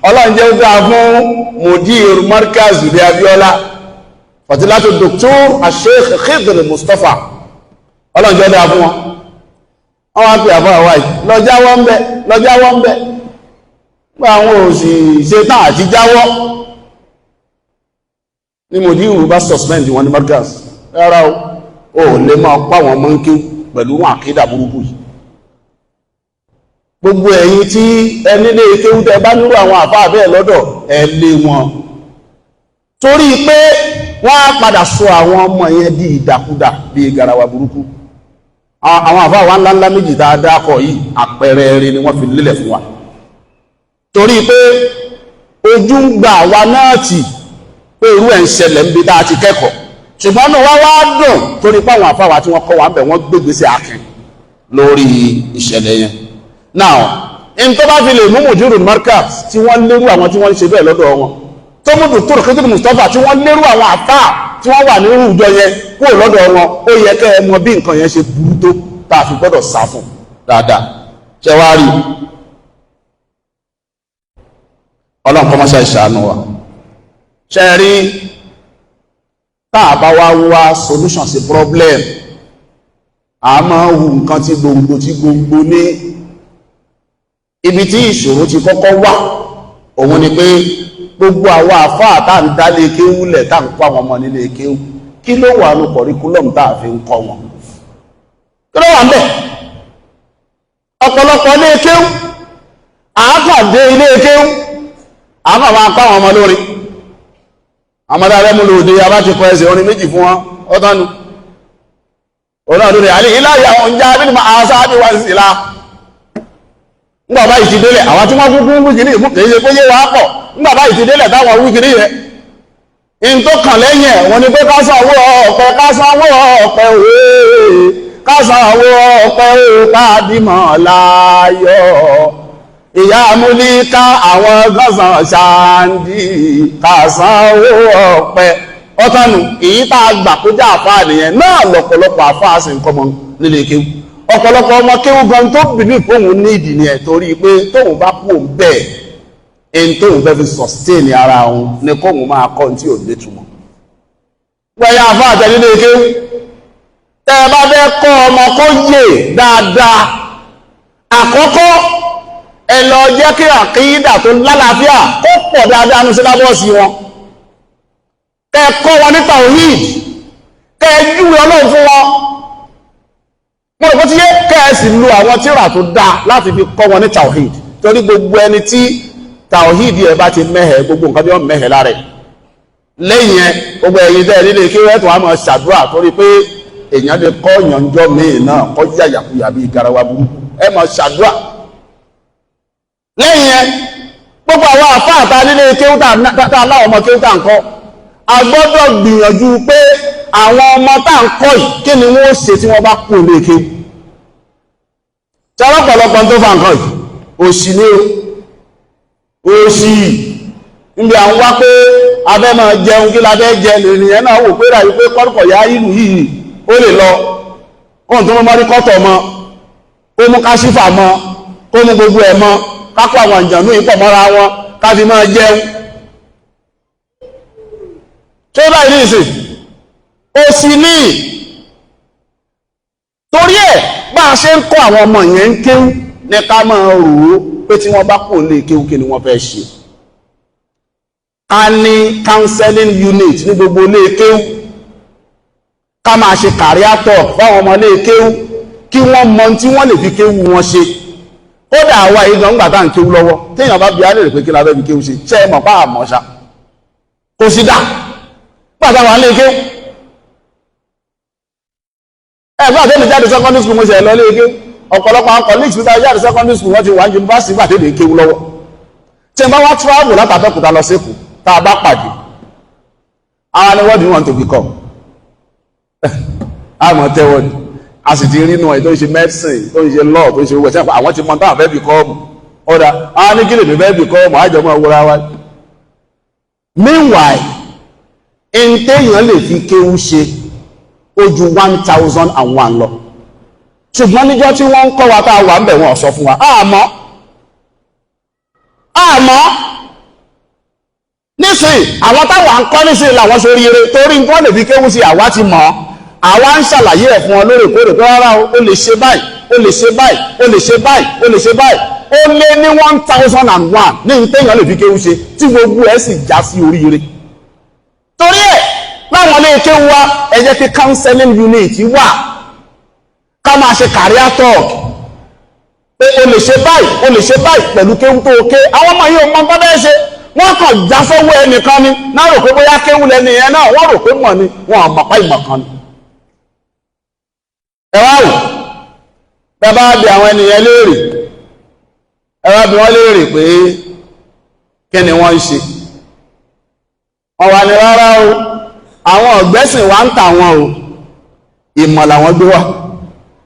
S1: Ọlọ́run jẹ́ dáa fún Mudir Markaz Sùlẹ̀ Abíọ́lá, Fadilatu Doctor Sheikh Khidr Mustapha, ọlọ́run jẹ́ dáa fún wọn. Wọ́n wá pè àfáà wa yìí, lọ jáwọ́ ń bẹ̀, lọ jáwọ́ ń bẹ̀. Nígbà àwọn òsì ṣe tán àti jáwọ́ ní Mudiru bá suspend wọn ní Markaz. Rárá o, ò lè máa pa àwọn ọmọ ń kí pẹ̀lú wọn àkídà burúkú yìí. Gbogbo ẹ̀yin tí ẹ nílé kéwú tẹ bá nírú àwọn àfáà bẹ́ẹ̀ lọ́dọ̀, ẹ lé wọn, torí pé wọ́n á padà sọ àwọn ọmọ yẹn di ìdàkudà bíi garawa burúkú. Àwọn àfáà wa ńláńlá méjì tá a dákọ̀ yìí, àpẹẹrẹ rere ni wọ́n fi lélẹ̀ fún wa, torí pé ojú ń gba àwa náà tì pé irú ẹ̀ ń ṣẹlẹ̀ níbi tá a ti kẹ́kọ̀ọ́. Ṣùgbọ́n náà wá wá dùn torí pé àwọn àfáà wa tí wọ́n kọ́ wa ń bẹ̀, wọ́n gbégbèsè akin lórí ìṣẹ̀lẹ̀ yẹn. Now, in tó bá fi lè mú Mudirul Markaz tí wọ́n lérú àwọn tí wọ́n ń ṣe bẹ́ẹ̀ lọ́dọ̀ wọn, Tó mú Dr. Khidir Mustapha tí wọ́n lérú àwọn àfáà tí wọ́n wà nírú ìjọ yẹn kúrò lọ́dọ̀ wọn, ó yẹ kẹ́ ẹ mọ bí nǹkan yẹn ṣe burú tó, tá a fi gbọ́dọ̀ sá fún dáadáa. Ṣe wá rí, Ọlọ́run kọ́ mọ́ṣá ìṣàánú wa. Ṣe rí, tá a bá wá wá solution sí problem, a máa hu nǹkan tí gbòǹgbò tí gbòǹgbò ní. Ibi tí ìṣòro ti kọ́kọ́ wá, òun ni pé gbogbo àwọn àfáà tá à ń dálé kéwú lẹ̀, tá à ń kọ́ àwọn ọmọ nílé kéwú, kí ló wà ní curriculum tá a fi ń kọ́ wọn? Kí ló wà ń bẹ̀? Ọ̀pọ̀lọpọ̀ ilé kéwú, àákàdé ilé kéwú, àákà máa kọ́ àwọn ọmọ lórí àmọ́dá rẹ̀ mú lòdì. A bá ti kọ ẹsẹ̀ orin méjì fún wọn, ọ́tánu ọ̀nà lórí àlè ìláyà oúnjẹ abínú àṣà bí wá sí ìlà. Ńgbà báyìí ti délẹ̀, àwọn tí wọ́n kúkú wíkìrí ìmú kìí ṣe pé yé wàá pọ̀. Ńgbà báyìí ti délẹ̀ táwọn wíkìrí yẹn, in tó kàn lẹ́yìn ẹ̀ wọ́n ni pé ká sanwó ọ̀pẹ, ká sanwó ọ̀pẹ òwe, ká sanwó ọ̀pẹ òwe, ká bímọ láyọ̀, ìyá amúlíká àwọn gọ́sàn ṣáàndì, ká sanwó ọ̀pẹ, ọ̀tánu. Èyí tá a gbà kó já àfáà nìyẹn náà. Lọ́pọ̀lọpọ̀ àfáà sì ń kọ́ mọ́ nílé kéwú. Ọ̀pọ̀lọpọ̀ ọmọ kéwú gan tó bìlí fóun ní ìdí ni ẹ̀, torí pé tóun bá kú òun bẹ́ẹ̀, ẹni tóun fẹ́ fi sustain ara òun ni kóun máa kọ́ ní tí ò ní túmọ̀. Wẹ̀yà àfáà tẹ̀lé nílé kéwú, tẹ́ ẹ bá fẹ́ kọ́ ọmọ kó yè dáadáa, àkọ́kọ́, ẹ lọ jẹ́ kí àkídà tó lálàáfíà kó pọ̀ dáadáa ní syllabus wọn. Kẹ́ kọ́ wọn nípa tawhid, kẹ́ júwe Ọlọ́run fún wọn. Mo rò bó ti yé. Kẹ́ ẹ sì lu àwọn tírà tó dáa láti fi kọ́ wọn ní tawhid, torí gbogbo ẹni tí tawhid ẹ̀ bá ti mẹ́hẹ̀, gbogbo nǹkan tí wọ́n mẹ́hẹ̀ lára ẹ̀ lẹ́yìn ẹ. Gbogbo ẹ̀yin tẹ́ ẹ nílé kí wọ́n tún á máa ṣàdúrà, torí pé èèyàn lè kọ́ ìyànjọ́ míì náà kọ́ yàyàkuyà bíi garawa burúkú. Ẹ máa ṣàdúrà lẹ́yìn ẹ. Gbogbo àwọn àfáà tá nílé kéwú, tá aláwọ̀ ọmọ kéwú tá ń kọ́, a gbọ́dọ̀ gbìyànjú pé àwọn ọmọ tá ń kọ́ yìí, kí ni wọ́n ṣe tí wọ́n bá kú lé kéwú? Tí ọlọ́pọ̀lọpọ̀ tó fa nǹkan yìí, òṣì ní o. Òṣì níbi à ń wá pé abẹ́ máa jẹun, kí la fẹ́ jẹ, lènìyàn náà wò pé rà yìí pé kọ́kọ̀ yá ìlú yìí, ó lè lọ kóhun tó mọ́ rí kọ́tọ̀ mọ́, kó mú káṣífà mọ́, kó mú gbogbo ẹ̀ mọ́, kákó àwọn ìjànú yìí pọ̀ mọ́ra wọn, ká fi máa jẹun. Tó báyìí ní ìsìn, òsì ní. Torí ẹ̀, bá a ṣe ń kọ́ àwọn ọmọ yẹn ń kéwú ní ká máa rò ó pé tí wọ́n bá kò lè kéwú, kí ni wọ́n fẹ́ ṣe? Ká ní counseling unit ní gbogbo ilé kéwú, ká máa ṣe career talk fáwọn ọmọ ilé kéwú, kí wọ́n mọ tí wọ́n lè fi kéwú wọn ṣe. Kódà àwa yìí gan, gbà tá à ń kéwú lọ́wọ́, téèyàn bá bi á lè rè pé kí la fẹ́ fi kéwú ṣe, ṣé ẹ mọ̀ pa àmọ́ ṣá kò sí dá gbà táwọn lè kéwú ẹ. Gbà tẹ́lẹ̀ jáde secondary school, mo ṣe lọ lé kéwú. Ọ̀pọ̀lọpọ̀ àwọn colleagues mi jáde secondary school, wọ́n ti wà ní university gbà tẹ́lẹ̀ kéwú lọ́wọ́. Tí n bá wá travel látàbẹ́kúta lọ sékòó, tá a bá pàdé àwọn ni, "What do you want to become?" Àmọ́ tẹ́wọ́ ni. A sì ti rí inú ẹ̀ tó ń ṣe medicine, tó ń ṣe law, tó ń ṣe owó ẹ̀sẹ̀. Àwọn ti mọ táwọn fẹ́ become. Ọ̀dà àwọn ní kí lèmi fẹ́ become? Àjọmọ́ wúra wa. Meanwhile, in téèyàn lè fi kéwú ṣe ó ju 1001 lọ, ṣùgbọ́n níjọ́ tí wọ́n ń kọ́ wa, tá a wà ń bẹ̀, wọ́n sọ fún wa. Àmọ́ nísìnyí, àwọn táwa ń kọ́ nísìnyí làwọn ṣoríire, torí nǹkan lè fi kéwú sí àwa ti mọ̀ ọ́. Àwa ń ṣàlàyé ẹ̀ fún wọn lóòrèkóòrè pé rárá o, ó lè ṣe báyìí, ó lè ṣe báyìí, ó lè ṣe báyìí, ó lè ṣe báyìí. Ó lé ní 1001 ní ní téèyàn lè fi kéwú ṣe, tí gbogbo ẹ̀ sì já sí oríire. Torí ẹ̀, láwọn ilé kéwú wa, ẹ jẹ́ kí counseling unit wà, ká máa ṣe career talk pé o lè ṣe báyìí, o lè ṣe báyìí pẹ̀lú kéwú tó o ké. Àwọn ọmọ yìí ò mọ nǹkan bẹ́ẹ̀ ṣe, wọ́n kàn já sọ́wọ́ ẹnìkan ni náà, rò pé bóyá kéwú lẹ́nu yẹn náà, wọ́n rò pé mọ̀ ni, wọ́n àmọ̀ pa ìmọ̀ kan ni. Ẹ wá wò, bẹ́ẹ̀ bá bi àwọn ènìyàn léèrè, ẹ wá bi wọ́n léèrè pé kí ni wọ́n ń ṣe, wọ́n wà ní rárá o, àwọn ọ̀gbẹ́sìn wa ń tà wọn o, ìmọ̀ làwọn gbé wá.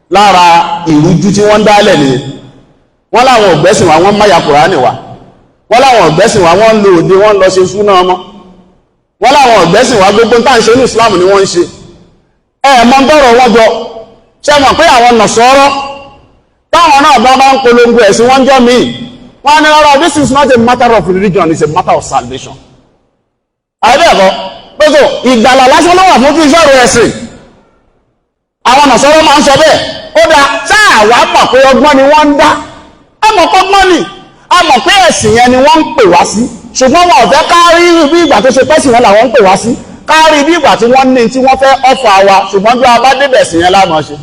S1: Lára ìrújú tí wọ́n ń dálẹ̀ nìyẹn. Wọ́n láwọn ọ̀gbẹ́sìn wa, wọ́n máyà Kùránì wa. Wọ́n láwọn ọ̀gbẹ́sìn wá, wọ́n ń lo òde, wọ́n ń lọ ṣe súná ọmọ. Wọ́n láwọn ọ̀gbẹ́sìn wá, gbogbo tá à ń ṣe ní Islam ni wọ́n ń ṣe. Ẹ mọ bọ́rọ̀ wọn jọ. Ṣe mọ̀ pé àwọn Nàsárà táwọn náà bá bá ń polongo ẹ̀sìn wọ́n jọ míì, wọ́n ní rárá, this is not a matter of religion, it's a matter of salvation. Àìbẹ́ẹ̀kọ́ pẹ́tò ìgbàlà lásán ló wà fún kí iṣẹ́ ọ̀rọ̀ ẹ̀sìn. Àwọn Nàsárà máa ń sọ bẹ́ẹ̀. Ó dá sáà wá mọ̀ pé ọgbọ́n ni wọ́n ń dá. A mọ̀ pọ́gbọ́n ni, a mọ̀ pé ẹ̀sìn yẹn ni wọ́n ń pè wá sí, ṣùgbọ́n wọn ò fẹ́ ká rí bí ìgbà tó ṣe pẹ́sìn yẹn làwọn ń pè wá sí, ká rí bí ìgbà tí wọ́n ní tí wọ́n fẹ́ ọ̀fà wa. Ṣùgbọ́n bí a bá débẹ̀, ẹ̀sìn yẹn láàmú ṣe.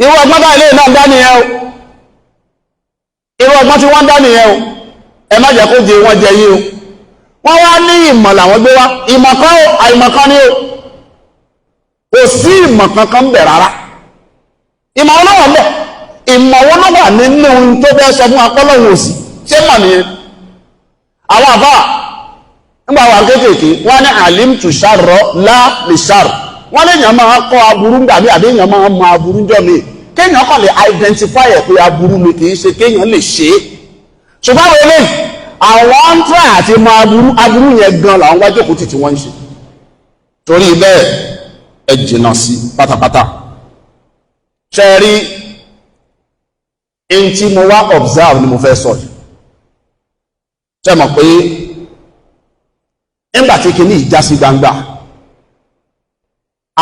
S1: Irú ọgbọ́n báyìí lè náà ń dá nìyẹn o. Irú ọgbọ́n tí wọ́n ń dá nìyẹn o. Ẹ má jẹ́ kó jẹ wọ́n jẹ yín o. Wọ́n wá ní ìmọ̀ làwọn gbé wá. Ìmọ̀ kan o, àìmọ̀ kan ni o. Kò sí ìmọ̀ kankan bẹ̀ rárá. Ìmọ̀ wọn ló wà bẹ̀? Ìmọ̀ wọn ló wà nínú ohun tó fẹ́ sọ fún akọ́lọ́hún òsì? Ṣé mọ̀ nìyẹn? Àwọn àbá nígbà wà kéékèèké, wọ́n ní alimtu sharra la li shar. Wọ́n lè yàn máa kọ́ aburú gbà mí, àbí èèyàn máa mọ aburú jọ mi, kéèyàn kàn lè identify ẹ̀ pé aburú mi, kì í ṣe kéèyàn lè ṣe é. Ṣùgbọ́n àwọn eléyìí, àwọn ń try àti mọ aburú, aburú yẹn gan làwọn wájú òkú tì tí wọ́n ń ṣe. Torí bẹ́ẹ̀, ẹ jìnnà sí pátápátá. Ṣe rí in tí mo wá observe ni mo fẹ́ sọ yìí. Ṣe mọ̀ pé nígbà tí kìíní ìjà sí gbangba,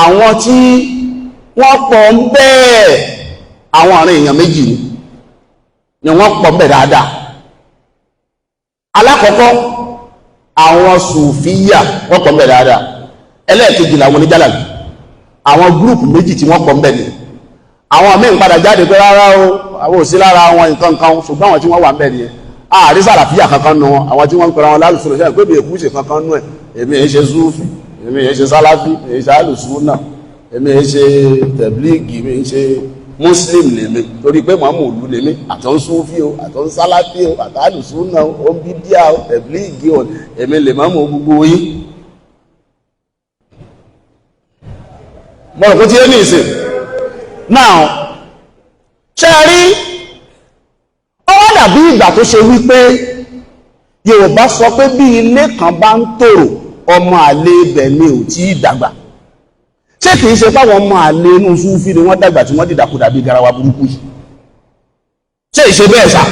S1: àwọn tí wọ́n pọ̀ ń bẹ́ẹ̀, àwọn àárín èèyàn méjì ni wọ́n pọ̀ ń bẹ̀ dáadáa. Alákọ̀ọ́kọ́, àwọn sùfíyà, wọ́n pọ̀ ń bẹ̀ dáadáa. Ẹlẹ́ẹ̀kejì làwọn oníjàlàbí. Àwọn group méjì tí wọ́n pọ̀ ń bẹ̀ ni. Àwọn míì ń padà jáde pé rárá o, àwọn ò sí lára àwọn nǹkan kan, ṣùgbọ́n àwọn tí wọ́n wà ń bẹ̀ nìyẹn. Ààrí sàràfíà kankan nu wọn. Àwọn tí wọ́n ń pera wọn lálùsùn lọ́sẹ̀ pé mi èkú ṣe kankan nú ẹ̀. Èmi èyí ṣe súfì, èmi èyí ṣe sálàfí, èyí ṣe alùsùnà, èmi èyí ṣe tẹ̀blíìgì, èmi èyí ṣe muslim lèmi, torí pé màmú òlu lèmi. Àtọ̀ ń súfì o, àtọ̀ ń sálàfí o, àtọ̀ alùsùnà o, ó ń bídíà o, tẹ̀blíìgì o, èmi lè màmú gbogbo yín. Mo rò pé tí ó ní ìsìn now, ṣe rí, ó wá dàbí ìgbà tó ṣe wípé Yorùbá sọ pé bí ilé kan bá ń tòrò, ọmọ àlè ibẹ̀ ni ò tí ì dàgbà. Ṣé kìí ṣe fáwọn ọmọ àlè inú Súfì ni wọ́n dàgbà tí wọ́n dìdàkudà bí garawa burúkú yìí? Ṣé ìṣe bẹ́ẹ̀ sà?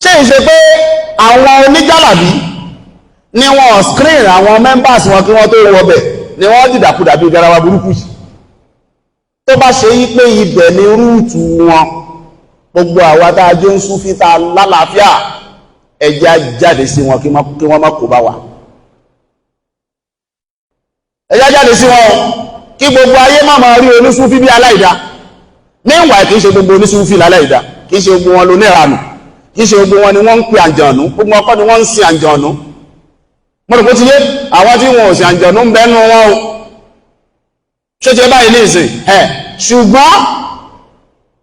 S1: Ṣé ìṣe pé àwọn oníjàlàbí ni wọ́n screen àwọn members wọn kí wọ́n tó wọbẹ̀ ni wọ́n dìdàkudà bí garawa burúkú yìí? Tó bá ṣe yí pé ibẹ̀ ni rúùtù wọn, gbogbo àwa tá a jẹ́ ń Súfì tá a lálàáfíà, ẹja jáde sí wọn kí wọ́n má kó bá wa. Ẹja jáde sí wọn kí gbogbo ayé má máa rí onísúfí bí aláìdá. Meanwhile, kì í ṣe gbogbo onísúfí láláìdá, kì í ṣe gbogbo wọn lóníranù, kì í ṣe gbogbo wọn ni wọ́n ń pe àǹjọ̀nú, gbogbo wọn kọ́ ni wọ́n ń sin àǹjọ̀nú. Mo rò pé ti yé. Àwọn tí wọn ò sin àǹjọ̀nú ń bẹ́nu wọn o. Ṣé ti báyìí ní ìsìn ẹ̀? Ṣùgbọ́n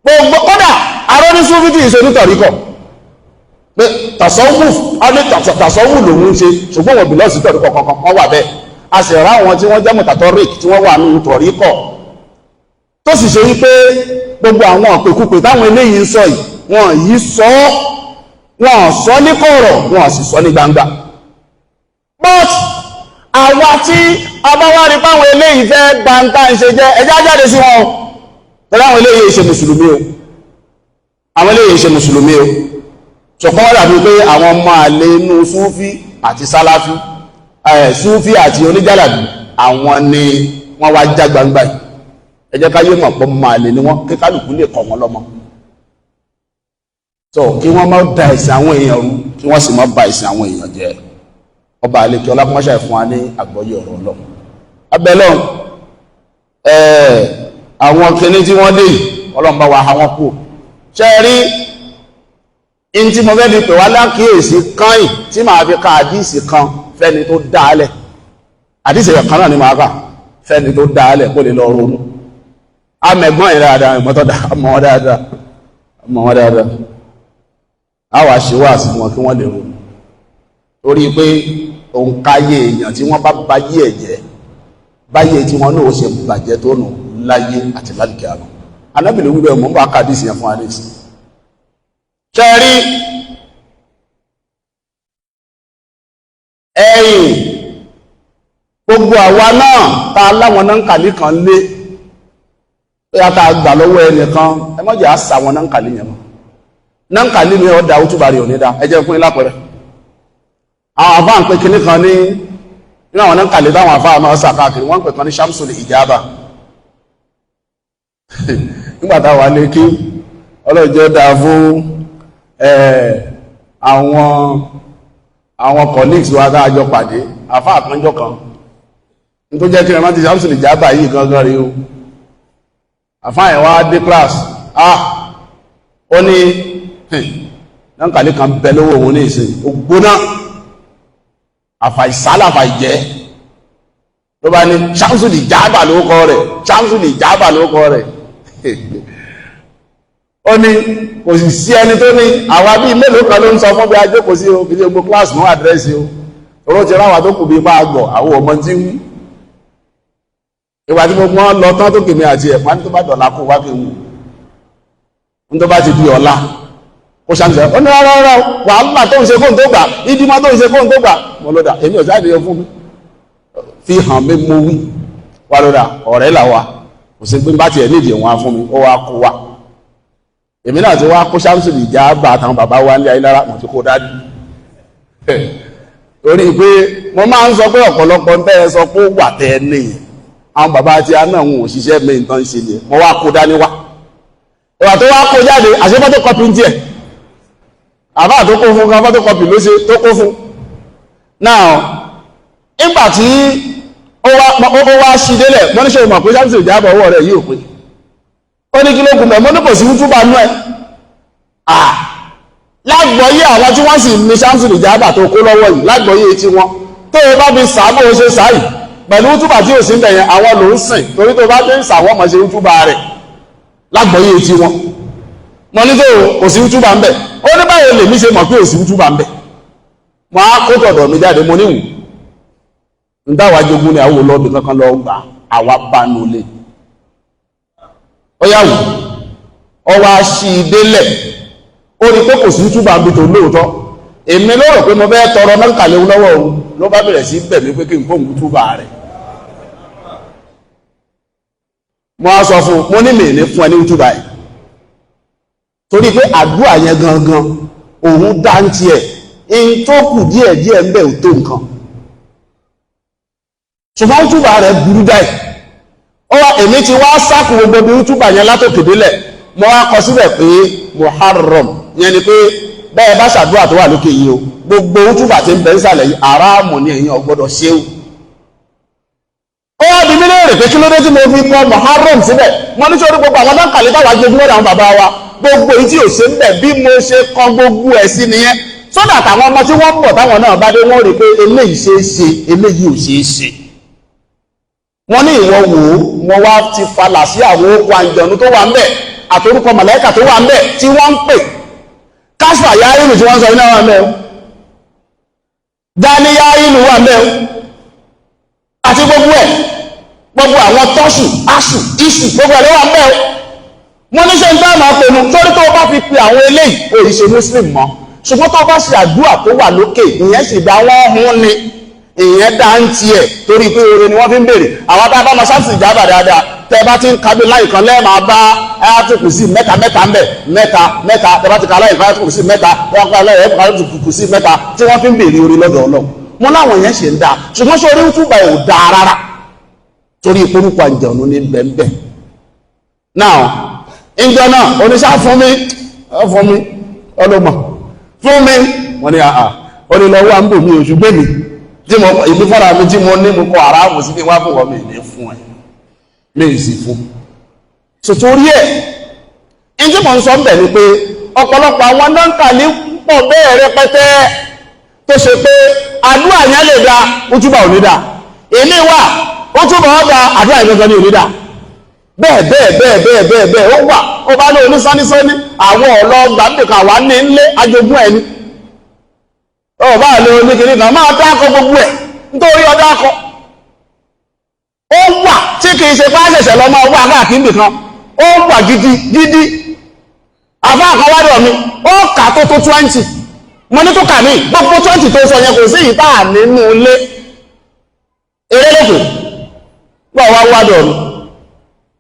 S1: gbogbo kódà arónísúfí tí ìṣe onítọ̀ríkọ̀ pé tàṣọ́wù tàṣọ́wù lòun ń ṣe, ṣùgbọ́n wọn bìlọ́ọ̀sì tọ̀ríkọ̀ kankan, wọ́n wà bẹ́ẹ̀. A sì rá àwọn tí wọ́n jẹ́ mùtàtọ́rík tí wọ́n wà nínú tọ̀ríkọ̀, tó sì ṣe wípé gbogbo àwọn ọ̀pẹ̀kúpẹ̀ táwọn eléyìí ń sọ yìí, wọ́n yìí sọ, wọ́n sọ ní kọ̀rọ̀, wọ́n sì sọ ní gbangba. But àwa tí a bá wá rí páwọn eléyìí fẹ́ gbantá ń ṣe jẹ́, ẹjá jáde sí wọn o. Torí àwọn eléyìí ṣe mùsùlùmí o, àwọn eléyìí ṣe mùsùlùmí o. Ṣọ̀kan wọ́n dàbí pé àwọn ọmọ àlè inú súfí àti sálàfí, súfí àti oníjàlàbí, àwọn ni wọ́n wá já gbangba yìí. Ẹ jẹ́ ká yé mọ̀ pọ̀ mọ́ àlè ni wọ́n, kí kálukú lè kọ̀ wọ́n lọ́mọ tó, kí wọ́n má da ẹ̀sìn àwọn èèyàn rú, kí wọ́n sì má ba ẹ̀sìn àwọn èèyàn jẹ́. Ọba àlekè ọlápọ́nṣẹ́ fún wa ní àgbọ́yé ọ̀rọ̀ lọ abẹ́lọ́ àwọn kinní tí wọ́n dé yìí, Ọlọ́run bá wa ha wọ́n kú. Ṣe rí in tí mo fẹ́ fi pè wá lákìyèsí kányìn tí màá fi ka àdíìsì kan fẹ́ni tó dáálẹ̀? Àdíìsì kan náà ni màá kà fẹ́ni tó dáálẹ̀ kó lè lọ ronú. Amẹ̀gbọ́n yìí dáadáa, ìgbọ́n tó dáa, mọ̀ wọ́n dáadáa, mọ̀ wọ́n dáadáa. A wà ṣe wá sí wọn kí wọ́n lè ronú, torí pé òǹkàyé èèyàn tí wọ́n bá báyé ẹ̀ jẹ́, báyé tí wọ́n náà ó ṣe bàjẹ́ tó nù láyé àti lálùkẹ́ àná. Anábìlẹ̀ wíwẹ̀ mọ̀ ń bá ka àdíìsì yẹn fún àdíìsì. Ṣẹ́rí ẹ̀yìn gbogbo àwa náà ta láwọn náà ń kàlí kan lé bóyá tá a gbà lọ́wọ́ ẹnìkan, ẹ má jẹ́ àṣà wọn náà ń kàlí yẹn mọ́. Náà ń kàlí mi ọ̀dà òtúbà rẹ̀ ò ní dá. Ẹ jẹ́ fún yín lápẹẹrẹ. Àwọn àfáà ń pè kinní kan ní nínú àwọn náà ń kàlí táwọn àfáà máa ń sàkáàkiri, wọ́n ń pè kan ní Shamsul Ijaba. Nígbà táwa lè kí ọlọ́jọ́ dáa fún àwọn colleagues wa tá a jọ pàdé, àfáà kanjọ́ kan ní tó jẹ́ kí ẹran ti Shamsul Ijaba yìí gangan rí o. Àfáà yẹn wá dé class, ah, ó ní nankali kan bẹ lọ́wọ́ òun ní ìsìn ògbóná àfàìsálà àfàìjẹ́ ló bá ní Shamsul Ijaba ló kọ rẹ̀, Shamsul Ijaba ló kọ rẹ̀. Ó ní kò sì sí ẹni tó ní àwa bíi mélòó kan ló ń sọ fún bí ajókòó sí o, kì í ṣe gbogbo class mọ́ àdírẹ́sì o, oró ti ráwa tó kù bí bá a gbọ̀ àwọn ọmọ tí ń wí. Ìgbà tí gbogbo wọn lọ tán tó kèmí àti ẹ̀ pàní tó bá dọ̀la kó wá kí n wù ní tó bá ti di ọ̀la kó ṣàǹṣe. Ó ní rárá rárá, wàhálà tó ń ṣe fóun tó gbà, ìdímọ́ tó ń ṣe fóun tó gbà. Mo ló dà, èmi ò sáà yọ fún mi, fi hàn mí mo wí wà ló dà, ọ̀rẹ́ là wa, kò sí pé bá tiẹ̀ nídìí wọn á fún mi, ó wá kó wa. Èmi náà ti wá kó Shamsul Ijaba àtàwọn bàbá wa ní ayélujára, mo ti kó dájú torí pé mo máa ń sọ pé ọ̀pọ̀lọpọ̀ ń tẹ́ ẹ sọ pé ó wà tẹ́ ẹ nìyẹn, àwọn bàbá àti àná àwọn òṣìṣẹ́ mi nǹkan ṣe ni mo wá kó dání wá. Ìwà tó wá kó jáde, àṣẹ photocopy ń tiẹ̀, àbá tó kó fún kan photocopy ló ṣe tó kó fún. Now nígbà tí ó wá ṣí délẹ̀, mo ní ṣe mọ̀ pé Shamsul Ijaba ọwọ́ rẹ̀ yìí ò pé. Ó ní kí ló kù mẹ́, mo ní kò sí wútúbà nú ẹ̀. Lágbọ́yé àwọn tí wọ́n sì ní Shamsul Ijaba tó kó lọ́wọ́ yìí, lágbọ́yé tí wọ́n tó o bá fi sàá bó o ṣe sàá yìí pẹ̀lú wútúbà tí ò sí ń bẹ̀yẹn, àwọn ló ń sìn, torí tó bá dé ń sàwọ́ mọ̀ ṣe wútúbà rẹ̀ lágbọ́yé tí wọ́n. Mo ní tó kò sí wútúbà ń bẹ̀. Ó ní báwo lèmi ṣe mọ̀ pé ò sí wútúbà ń bẹ̀. Mo á kó tọ̀dọ̀ mi jáde, mo níwù ń dáwà jogún ni àwọn olóòbí kankan lọ gbà àwa bá nu lé. Ó yàwó ọ wá sí i délẹ̀, ó rí pé kò sí túbà ń bi tó lóòótọ́. Èmi ló rò pé mo fẹ́ tọrọ mẹ́kàlẹ́ lọ́wọ́ òun, ló bá bẹ̀rẹ̀ sí bẹ̀ mí pé kí n fóun túbà rẹ̀. Mo á sọ fún un, mo ní mi ní fún ẹ ní túbà yìí, torí pé àdúrà yẹn gangan òun dá ń tiẹ̀ in tó kù díẹ̀ díẹ̀ ń bẹ̀ ò tó nǹkan, ṣùgbọ́n túbà rẹ̀ burú dáì. Ó wá èmi ti wá sákù gbogbo bí túbà yẹn látòkè délẹ̀, mo wá kọ síbẹ̀ pé Muharram, yẹn ni pé bẹ́ẹ̀ bá ṣàdúrà tó wà lókè yìí o, gbogbo túbà tí ń bẹ nísàlẹ̀ yìí aráàmù ni, ẹ̀yin ò gbọ́dọ̀ ṣe o. Ó wá bi mí léèrè pé kí ló dé tí mo fi kọ Muharram síbẹ̀. Mo ní sórí gbogbo àwọn dáńkàlẹ́ táwa jogún lọ́dọ̀ àwọn bàbá wa, gbogbo èyí tí ò ṣe ń bẹ̀ bí mo ṣe kọ gbogbo ẹ̀ sí nìyẹn, sódà táwọn ọmọ tí wọ́n ń bọ̀ táwọn náà bá dé wọ́n rí pé eléyìí ṣe é ṣe, eléyìí ò ṣe é ṣe. Wọ́n ní ìwọ wò ó, wọ́n wá ti falà sí àwọn okò àǹjọ̀nú tó wà ń bẹ̀ àtorúkọ màláíkà tó wà ń bẹ̀ tí wọ́n ń pè káṣífà yá ìlú tí wọ́n ń sọ iná wà ń bẹ̀ o, dání yá ìlú wà ń bẹ̀ o, àti gbogbo ẹ̀, gbogbo àwọn tọ́ṣù aṣù iṣù gbogbo ẹ̀ ló wà ń bẹ̀ o. Wọ́n ní ṣe ń dáàmà pẹ̀lú torí tó bá fi pe àwọn eléyìí ò yìí ṣe muslim mọ́, ṣùgbọ́n tó bá ṣe àdúrà tó wà lókè ìyẹn sì dá wọ́n hún ni, ìyẹn dá ń tiẹ̀ torí pé oore ni wọ́n fi ń béèrè. Àwọn tá a bá ma Shamsul Ijaba dáadáa, tẹ́ bá ti ń ka bí láì kan lẹ́ẹ̀ máa bá ayatul sí mẹ́ta mẹ́ta ń bẹ̀, mẹ́ta mẹ́ta, tẹ́ bá ti ka láì kan ayatul sí mẹ́ta, wọ́n ka láì kan ayatul sí mẹ́ta tí wọ́n fi ń béèrè oore lọ́dọ̀ Ọlọ́run. Wọn láwọn yẹn ṣe ń dáa, ṣùgbọ́n ṣe orí túbà ò dáa rárá torí ìporúkọ àjẹ̀nú ní bẹ́ẹ̀. Now ìjọ náà oníṣà fún mi fún mi ọlọ́mọ fún mi, wọ́n ní àà ó ní lọ́wọ́ à ń bò mí oṣù gbé mi tí mo ìbí fọ́ra mi tí mo ní mo kọ aráàmù sí kí wá fún wọn, mi ní fún ẹ mi sì fún. Sòtórí ẹ̀ ní tí mo ń sọ bẹ̀ ni pé ọ̀pọ̀lọpọ̀ àwọn náǹkàlí pọ̀ bẹ́ẹ̀ rẹpẹtẹ tó ṣe pé àdúrà yẹn lè da ojúbà ò ní da, èmi wà ojúbà ọ̀dà àdúrà yẹn gangan ní ò ní da, bẹ́ẹ̀ bẹ́ẹ̀ bẹ́ẹ̀ bẹ́ẹ̀ bẹ́ẹ̀ bẹ́ẹ̀ ó wà. Ó bá ní onísánísání àwọn ọ̀lọ́gbà nìkan àwa ní nlé ajogún ẹni ọba àlè oníkìní kan máa dákọ gbogbo ẹ̀ nítorí ọdá akọ ó wà tí kìí ṣe pàṣẹṣẹ lọ máa wà káàkiri nìkan, ó wà gidi gidi. Àfá àkọwádọ̀ mi, ó kà tó 20. Mo ní tó kà mí, gbogbo 20 tó sọ yẹn kò sí ìta nínú ilé. Eré lókè gbọ́ wá wádọ̀ mi,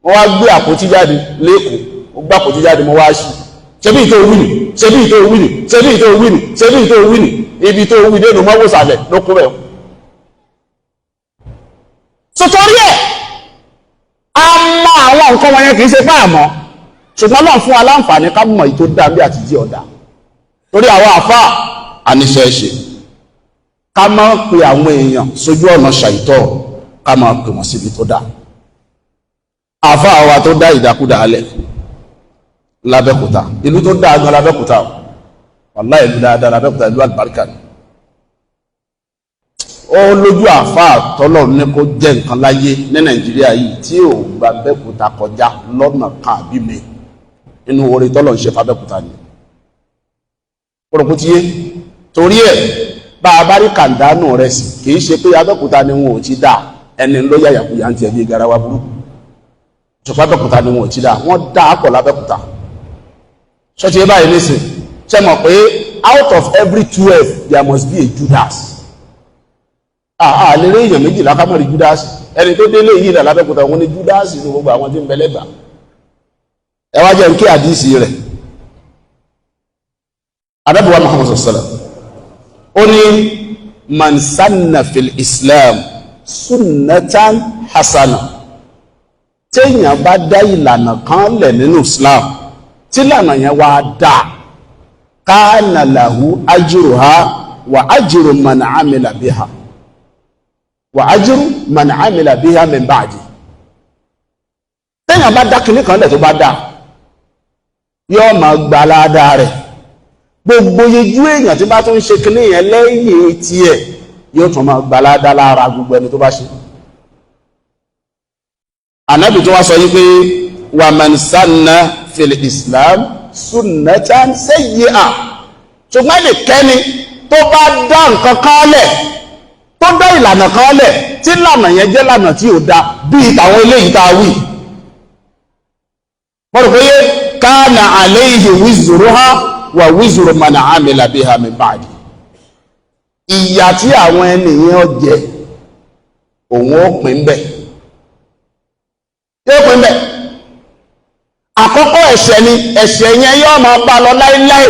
S1: mo wá gbé àpótí jáde lẹ́kọ̀ọ́, mo gbé àpótí jáde, mo wá ṣí. Ṣebí ìtò wíìnì, ṣebí ìtò wíìnì, ṣebí ìtò wíìnì, ṣebí ìtò wíìnì, ibi tó wí dénú mọ́wòsàlẹ̀ ló kó bẹ̀. Sotori ẹ̀, a mọ àwọn nǹkan wọn yẹn, kìí ṣe fún àmọ́, ṣùgbọ́n náà fún aláǹfààní ká mọ̀ èyí tó dá bí àti jí ọ̀dà. Torí àwọn àfáà àníṣe ṣe ká má pe àwọn èèyàn sójú ọ̀nà ṣàìtọ́, ká má pè wọ́n síbi tó dá. Àfáà wa tó dá ìdákúdà alẹ̀ lábẹ́kúta, ìlú tó dáa gan lábẹ́kúta, wàláhì ìlú dáadáa lábẹ́kúta, ìlú àlùbáríkà ni. Ó lójú àfáà tọ́lọ̀ ní kó jẹ́ nǹkan láyé ní Nàìjíríà yìí tí ò gba Abẹ́òkúta kọjá lọ́nà kan àbí mi. Inú oore tọ́lọ̀ ń ṣe fábẹ́òkúta ni. Kúròkú ti yé. Torí ẹ̀, bá a bá rí kàndánù rẹ̀ sí, kì í ṣe pé Abẹ́òkúta ni wọn ò ti dá ẹni ló yàyàkuyà ń tiẹ̀ bí garawa burúkú. Ṣùgbọ́n Abẹ́òkúta ni wọn ò ti dá, wọ́n dá a pọ̀ lábẹ́òkúta. Ṣọ́ọ́tì ẹ báyìí nísìn, ṣe mọ̀ pé out of every 12 there must be a Judas. Àlèrè èèyàn méjìlá ká mọ̀ rí Judas. Ẹni tó délé yìí rẹ̀ lábẹ́òkúta, wọn ni Judas ní gbogbo àwọn tí ń bẹ lẹ́gbàá. Ẹ wá jẹ́ kí àdísì rẹ̀. Ànábì wa Muhammad sallam, ó ní man sanna fil Islam sunnatan hasana. Téèyàn bá dá ìlànà kan lẹ̀ nínú Islam, tí ìlànà yẹn wá dá, kana lahu ajruha wa ajru man amila biha wa ajru man amila biha min ba'di. Téèyàn bá dá kinní kan lẹ̀ tó bá dá, yóò máa gba ládàá rẹ̀. Gbogbo yejú èèyàn tí bá tún ń ṣe kinní yẹn lẹ́yìn tiẹ̀, yóò tún máa gba ládàá lára gbogbo ẹni tó bá ṣe. Ànábì tó wá sọ yí pé wa man sanna fil Islam sunnatan sayyi'a. Ṣùgbọ́n ẹnikẹ́ni tó bá dá nǹkan kan lẹ̀, tó dá ìlànà kan lẹ̀, tí ìlànà yẹn jẹ́ lànà tí ò da bíi tàwọn eléyìí tá a wí, mo rò pé kana alayhi wizruha wa wizru man amila biha min ba'di. Ìyà tí àwọn ènìyàn jẹ, òun ó pín bẹ́ẹ̀, yóò pín bẹ́ẹ̀. Àkọ́kọ́ ẹ̀ṣẹ̀ ni, ẹ̀ṣẹ̀ yẹn yóò máa bá lọ láíláí.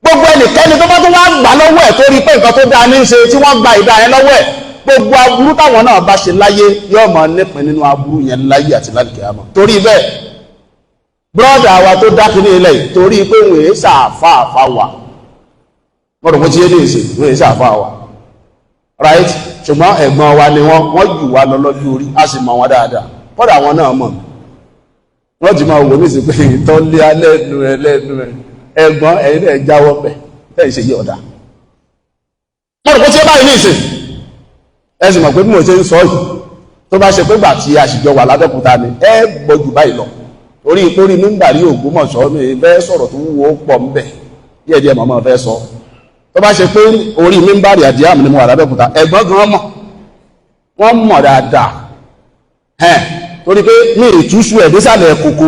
S1: Gbogbo ẹnikẹ́ni tó bá tún wá gbà lọ́wọ́ ẹ̀, tó rí pé nǹkan tó dáa ní í ṣe, tí wọ́n gba ìdá yẹn lọ́wọ́ ẹ̀, gbogbo aburú táwọn náà bá ṣe láyé, yóò máa nípìn nínú aburú yẹn láyé àti lálùkìyámà. Torí bẹ́ẹ̀, brother wa tó dákìní ilẹ̀ yìí, torí pé wọ́n èé sàáfàáfà wà, wọ́n rò pé tí yé ní ìsìn, wọ́n èé sàáfà wà, right? Ṣùgbọ́n ẹ̀gbọ́n wa ni wọ́n, wọ́n jù wá lọ lọ́jọ́ orí, a sì mọ̀ wọn dáadáa. Kọ́dà àwọn náà mọ̀. Wọ́n ti máa wò ní ìsìn pé ìtọ́ lé alẹ́ ẹnu ẹ lẹ́nu ẹ. Ẹ̀gbọ́n, ẹ̀yin náà jáwọ́ bẹ̀ ẹ̀ ṣe yí ọ̀dà. Mo rò pé tí ó báyìí ní ìsìn, ẹ sì mọ̀ pé bí mo ṣe ń sọ yìí, tó bá ṣe pé gbà tí a sì jọ wà lábẹ́kúta ni, ẹ gbọ́ jù báyìí lọ. Orí ìpórí mímbàrí Ògbómọ̀ṣọ́ mi fẹ́ sọ̀rọ̀ tó wúwo pọ̀ ńbẹ̀ díẹ̀ díẹ̀, màmá fẹ́ sọ. Tó bá ṣe pé orí mímbàrí àdíyàmù ni mo wà lábẹ́kúta, ẹ̀gbọ́n gan mọ̀, wọ́n mọ̀ dáadáa ẹ̀, torí pé mi ìtúsù ẹ̀ désàlẹ̀ kòkó.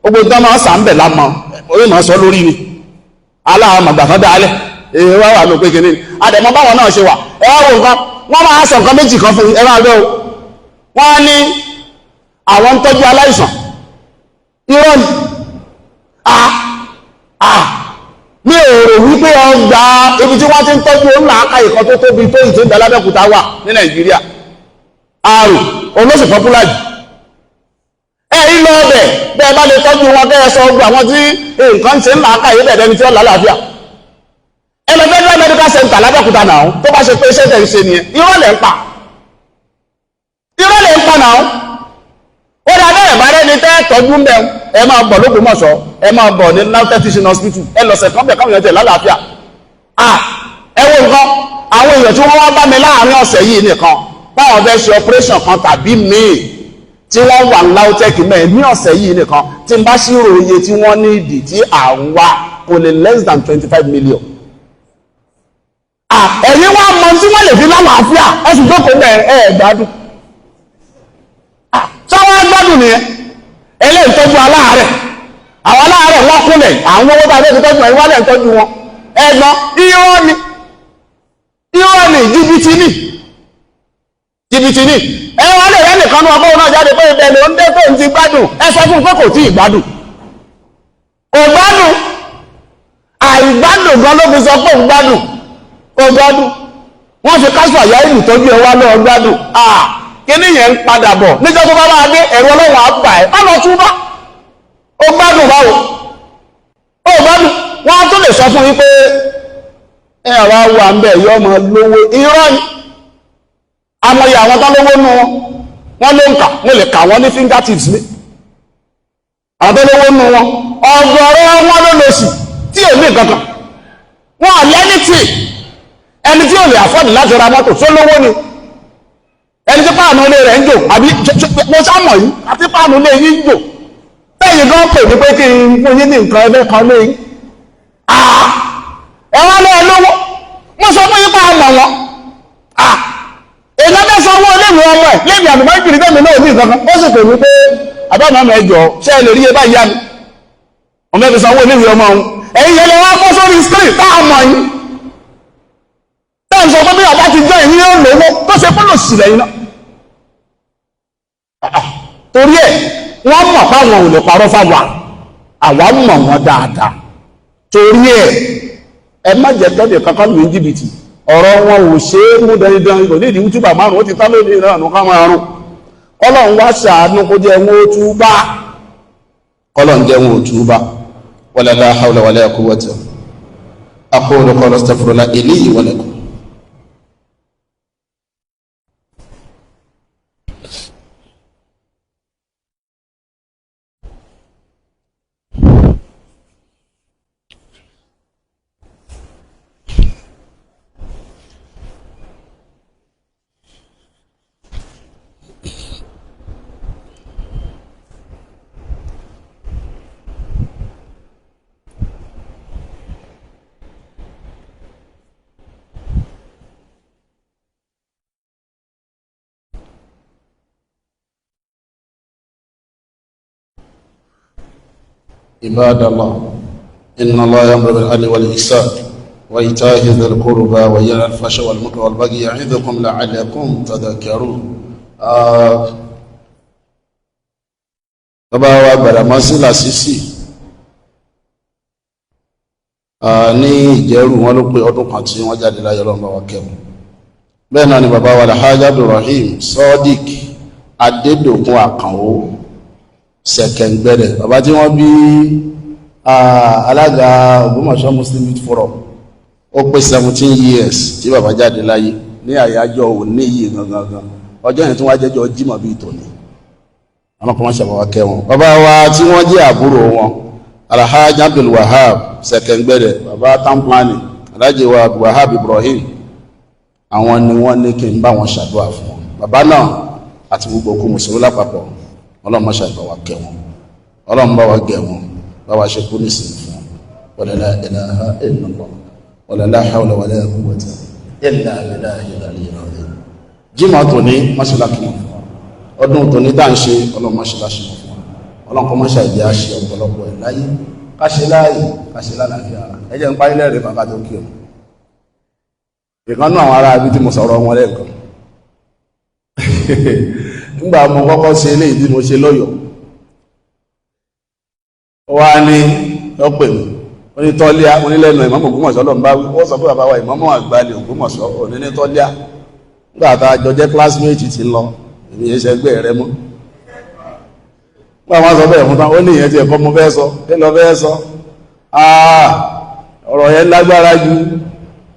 S1: Gbogbo tó máa sà ń bẹ̀ lámọ̀, orí máa sọ lórí ni aláwọn àgbà kan dálẹ̀. Èyí wá wà ló pé kíní àdẹ̀mọ́ báwọn náà ṣe wà. Ẹ wá wo nǹkan, wọ́n máa sọ nǹkan méjì kan fún ẹ, máa gbọ́ o. Wọ́n á ní àwọn ń tọ́jú aláìsàn. Irọ́ ni. Mi ò rò wípé ọgbà ibi tí wọ́n ti ń tọ́jú òun làákà ìkan tó tóbi tó ìtí ń bẹ lábẹ́òkúta wà ní Nàìjíríà. Àrùn olóṣù popular jù ẹ ìlọ ọbẹ̀ bẹ́ẹ̀ bá lè tọ́jú wọn, kẹ́ ẹ sọ ọgbà àwọn tí nǹkan ṣe ń làákà yìí bẹ̀rẹ̀, ẹni tí ó lálàáfíà. Ẹ lọ Federal Medical Center lábẹ́òkúta náà. Tó bá ṣe pé iṣẹ́ tẹ̀ ń ṣe nìyẹn, irọ́ lẹ̀ ń pa, irọ́ lẹ̀ ń pa náà. Ó dá bẹ́ẹ̀ bá rẹ́ni tẹ́ tọ́jú ń bẹ̀, ẹ máa bọ̀ lÓgbómọ̀ṣọ́, ẹ máa bọ̀ ní LAUTECH Teaching Hospital, ẹ lọ̀sẹ̀ kan bẹ̀ káwọn èèyàn tẹ̀ lálàáfíà. Ẹ wo nǹkan, àwọn èèyàn tí wọ́n wá bá mi láàrin ọ̀sẹ̀ yìí nìkan, báwọn fẹ́ ṣe operation kan tàbí míì, tí wọ́n wà ní LAUTECH mẹ́rin ní ọ̀sẹ̀ yìí nìkan, tí n bá ṣírò iye tí wọ́n ní ìdí tí à ń wá, kò lè less than 25 million. Ẹ̀yin wá mọ tí wọ́n lè fi lálàáfíà, ẹ sì jókòó bẹ́ẹ̀, ẹ gbádùn. Sọ́wọ́n gbádùn nìyẹn. Eléyìí tọ́jú aláàárẹ̀, Àwọn aláàárẹ̀ wọ́n kúnlẹ̀, àwọn owó tàbí tọ́jú ẹ̀ wálẹ̀ ń tọ́jú wọn. Ẹ̀gbọ́n, irọ́ ni, irọ́ ni, jìbìtì ni, jìbìtì ni. Ẹ wọ́n lè rẹ́ nìkan ní ọgbọ́n náà jáde pé ibẹ̀ ló ń dé tó ń ti gbádùn. Ẹ sọ fún un pé kò tí ì gbádùn, kò gbádùn. Àìgbádùn gan ló fi sọ pé òun gbádùn, kò gbádùn. Wọ́n fi káṣù àyà ìlú tọ́jú ẹ wá lọ́ọ́ gbádùn. Kíní yẹn ń padà bọ̀ níjọ́ tó bá máa dé, ẹ̀rọ ọlọ́run á bà ẹ́, má lọ túbá. Ó gbádùn báwo? Ó gbádùn. Wọ́n á tún lè sọ fún yín pé ẹ àwa wà ń bẹ̀ yọ ọmọ lówó. Irọ́ ni. Amọ̀yẹ àwọn tán lówó nù wọn, wọ́n ló ń kà, wọ́n lè kà wọ́n ní fingertips ní àwọn tó lówó nù wọn. Ọ̀gọ̀rọ̀ wọn ló lọ sí tí ò ní kankan, wọn à lẹ́nìtì. Ẹni tí ò lè àfọ́dì láti ra mọ́tò tó lówó ni. Ẹni tí páànù ilé rẹ̀ ń jò, àbí mo sámọ̀ yìí àti páànù ilé yìí ń jò, tẹ́yìn gan pè ní pé kí n fún yín ní nǹkan ẹgbẹ́ kan lé yín. Ẹ wá lọ́ọ́ lówó. Mo sọ fún yín pa àmọ̀ wọn. Èèyàn bẹ́ sanwó iléèwé ọmọ ẹ̀ léèwé àbùmọ́ ìgbìrì tẹ́mi náà ní nǹkan kan, ó sì pè mí pé àbámọ́ mi ẹjọ́ ṣé ẹ lè rí iye báyìí yá mi, ọmọ ẹ fi sanwó iléèwé ọmọ òun. Ẹ̀yin yẹn lè wá bọ́ sórí screen tá a mọ̀ yín, tá a sọ pé bí àbá ti jẹ́ ìyín yóò lówó tó ṣe fún òsì lẹ́yìn náà. Torí ẹ̀ wọ́n mọ̀ páwọn ò lè parọ́ fáwa, àwa mọ̀ wọ́n dáadáa. Torí ẹ̀ ẹ má jẹ́ tọ́lẹ̀ kankan lù ní jìbìtì. Ọ̀rọ̀ wọn ò ṣe é mú dandan, kò ní ìdí wútúbà márùn-ún ó ti tán lónìí náà nù ká máa rún. Kọ́lọ́n wá ṣàánú kó jẹ́ wọn ó túbá,
S2: Kọ́lọ́n jẹ́ wọn ó túbá. Wala la hawla wala quwwata. Aqulu qawli astaghfirullah li wa lakum. عباد الله، إن الله يأمر بالعدل والإحسان وإيتاء ذي القربى وينهى عن الفحشاء والمنكر والبغي يعظكم لعلكم تذكرون. Bàbá wa Gbàdàmọ́sí Lásìsì ní Ìjẹ̀rù, wọn ló pé ọdún kan tí wọ́n jáde láyé. Ọlọ́run bá wa kẹ́wọn. Bẹ́ẹ̀ náà ni bàbá wa Alhaji Abdulrahim Sadiq Adédòkun Àkànó Sẹ̀kẹ̀ngbẹ̀rẹ̀, bàbá tí wọ́n bí alága Ògbómọ̀ṣọ́ Muslim Youth Forum, ó pé 17 years tí bàbá jáde láyé ní àyájọ́ òní yìí gangan. Ọjọ́ yẹn tí wọ́n á jẹ́jọ́ Jímọ̀ bíi tòní, àwọn kan wọ́n ṣàbàwá kẹ́ wọn. Bàbá wa tí wọ́n jẹ́ àbúrò wọn, Alhaji Abdul Wahab Sẹ̀kẹ̀ngbẹ̀rẹ̀, bàbá town planning, Alhaji wa Wahab Ibrahim, àwọn ni wọ́n ní kí n bá wọn ṣàdúrà fún wọn, bàbá náà àti gbogbo okú mùsùlùmí lápapọ̀. Ọlọ́run má ṣàgbà wa kẹ́ wọn, Ọlọ́run bá wa gẹ̀ wọn, bá wa ṣe kú nísìnyí fún wọn. Wala la ilaha illallah, wala la hawla wala quwwata illa billahi al-aliyyil azim. Jímọ̀ tòní mọ́ṣáláṣí wọn fún wa, ọdún tòní tá à ń ṣe, Ọlọ́run mọ́ṣáláṣí wọn fún wa. Ọlọ́run kọ́ mọ́ṣá ìdí àṣẹ ọ̀pọ̀lọpọ̀ ẹ̀ láyé, káṣe láàyè, káṣe lálàáfíà. Ẹ jẹ́ ń parí lẹ́rìí bàbá tó kí o. Ìkan náà àwọn ará ibi tí mo sọ̀rọ̀ wọn lẹ́ẹ̀kan, nígbà mo kọ́kọ́ ṣe eléyìí tí mo ṣe lọ́yọ̀ọ́, ó wá ní lọ́pẹ̀ mi, ó ní tọ́líà, ó ní lẹ́nu ìmọ̀mọ̀ Ògbómọ̀ṣọ́ lọ́n bá wí. Ó sọ pé bàbá wa ìmọ̀mọ̀ àgbàlẹ̀ Ògbómọ̀ṣọ́ òní ní tọ́líà. Nígbà tá a jọ jẹ́ classmate ti lọ, èmi yẹn ṣẹgbẹ́ rẹ mọ́. Nígbà wọn sọ bẹ́ẹ̀ fún tán, ó ní ìyẹn ti ẹ̀kọ́ mo fẹ́ sọ, kí lọ fẹ́ sọ? Ọ̀rọ̀ yẹn lágbára ju.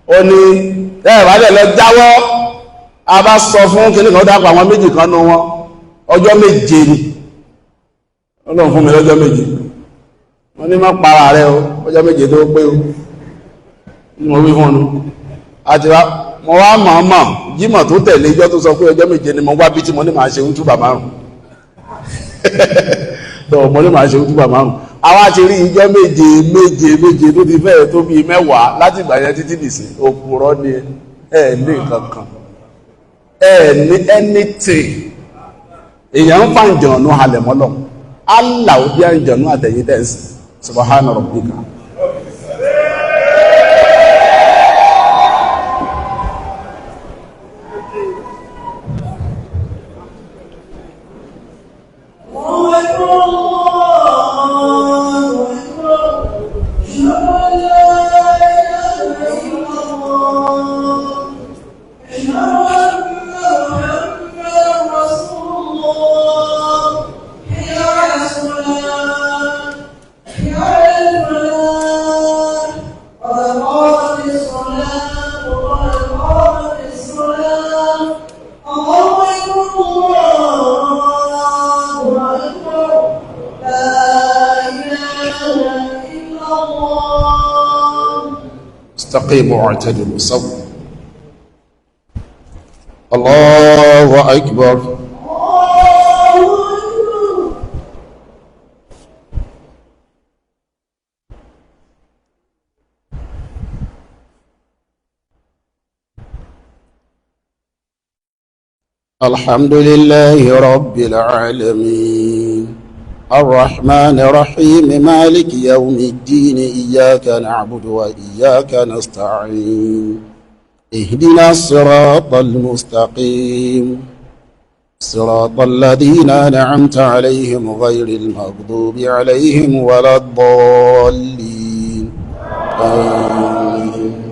S2: Ó ní ẹ bá dẹ̀ lọ jáwọ́, a bá sọ fún kíní kan, dápọ̀ àwọn méjì kan nú wọn, ọjọ́ 7 ni Ọlọ́run fún mi, lọ́jọ́ 7. Wọ́n ní má para rẹ o, ọjọ́ 7 tó pé o ní mo wí fún un. Àti wá mo wá mọ̀ọ́mọ̀ Jímọ̀ tó tẹ̀lé ijọ́ tó sọ pé ọjọ́ 7 ni mo wá bí tí mo ní màá ṣe útúbà márùn tó, mo ní màá ṣe útúbà márùn. Àwa ti rí ijọ́ 7 7 7 tó ti fẹ́ẹ̀ tó bíi 10 láti ìgbà yẹn títí dìsín. Òpùrọ́ ni ẹ, ní nǹkan kan ẹ ní anything. Èèyàn ń fa ìjànú halẹ̀ mọ́lọ̀. Allah ó bí àǹjànú àtẹ̀yìn tẹ̀sí.
S1: Subhana rabbika. استقيموا واعتدلوا سووا. الله أكبر. الحمد لله رب العالمين الرحمن الرحيم مالك يوم الدين إياك نعبد وإياك نستعين اهدنا الصراط المستقيم صراط الذين أنعمت عليهم غير المغضوب عليهم ولا الضالين آمين.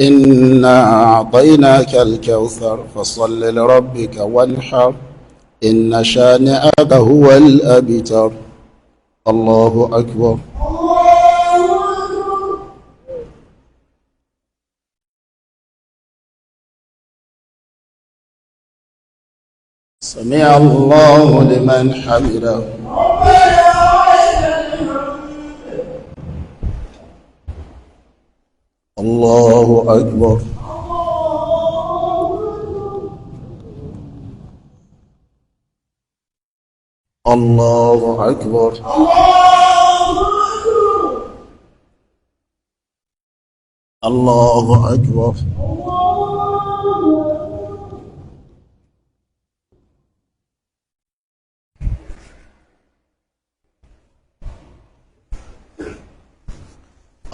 S1: إنا أعطيناك الكوثر فصل لربك وانحر إن شانئك هو الأبتر. الله أكبر. سمع الله لمن حمده. الله أكبر. الله أكبر. الله أكبر.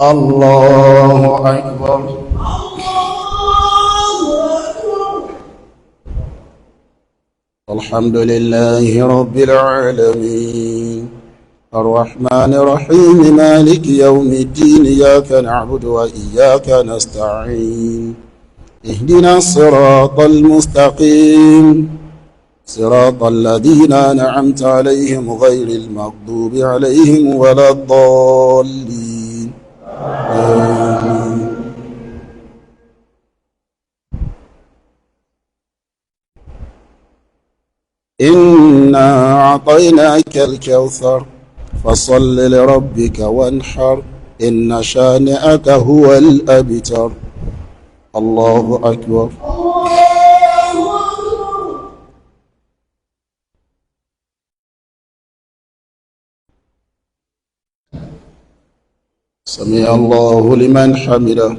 S1: الله أكبر. الحمد لله رب العالمين الرحمن الرحيم مالك يوم الدين إياك نعبد وإياك نستعين اهدنا الصراط المستقيم صراط الذين أنعمت عليهم غير المغضوب عليهم ولا الضالين آمين. إنا أعطيناك الكوثر فصل لربك وانحر إن شانئك هو الأبتر. الله أكبر. سمع الله لمن حمده.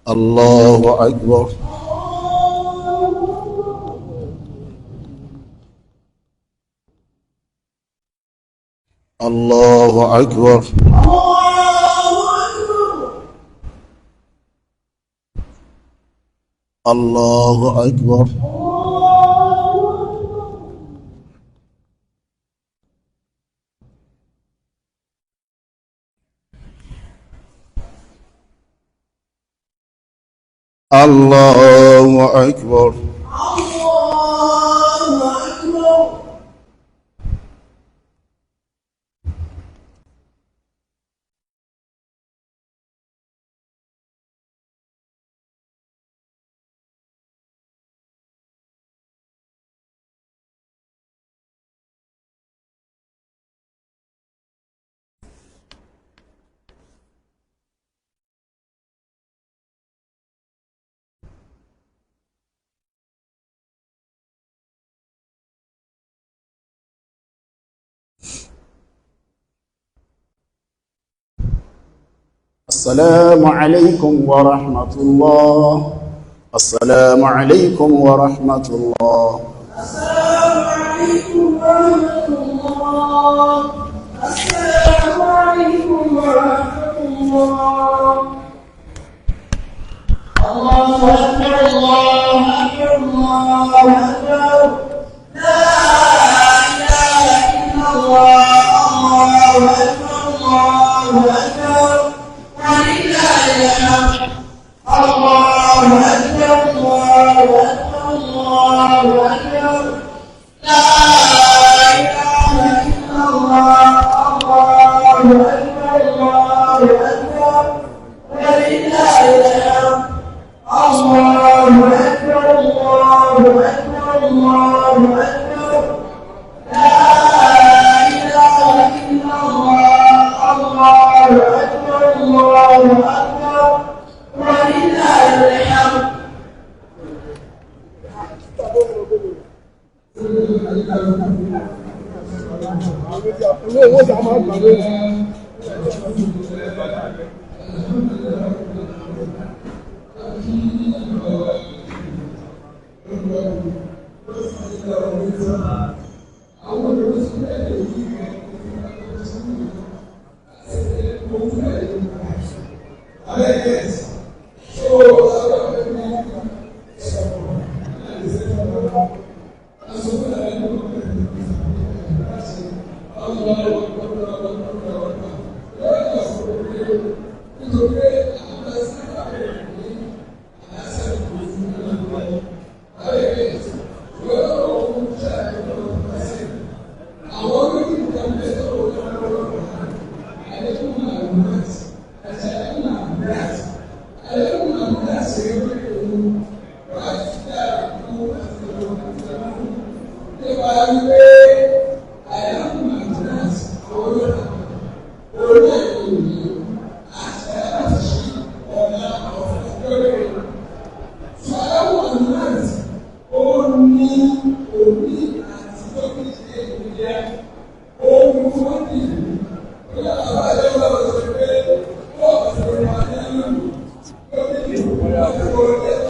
S1: الله أكبر. الله أكبر. الله أكبر. الله أكبر.
S3: الله أكبر.
S1: Assalamu alaikum wa rahmatullah. Assalamu alaikum wa rahmatullah.
S3: Assalamu alaikum wa rahmatullah. Assalamu alaikum wa rahmatullah. Allahu akbar, Allahu akbar, Allahu akbar. La ilaha illallah, Allahu akbar, Allahu akbar. Walillahil hamd. Allahu akbar, Allahu akbar, Allahu akbar. La ilaha illallah, Allahu akbar, Allahu akbar. Walillahil hamd. Allahu akbar, Allahu akbar, Allahu akbar. La ilaha illallah, Allahu akbar, Allahu akbar. Walillahil hamd.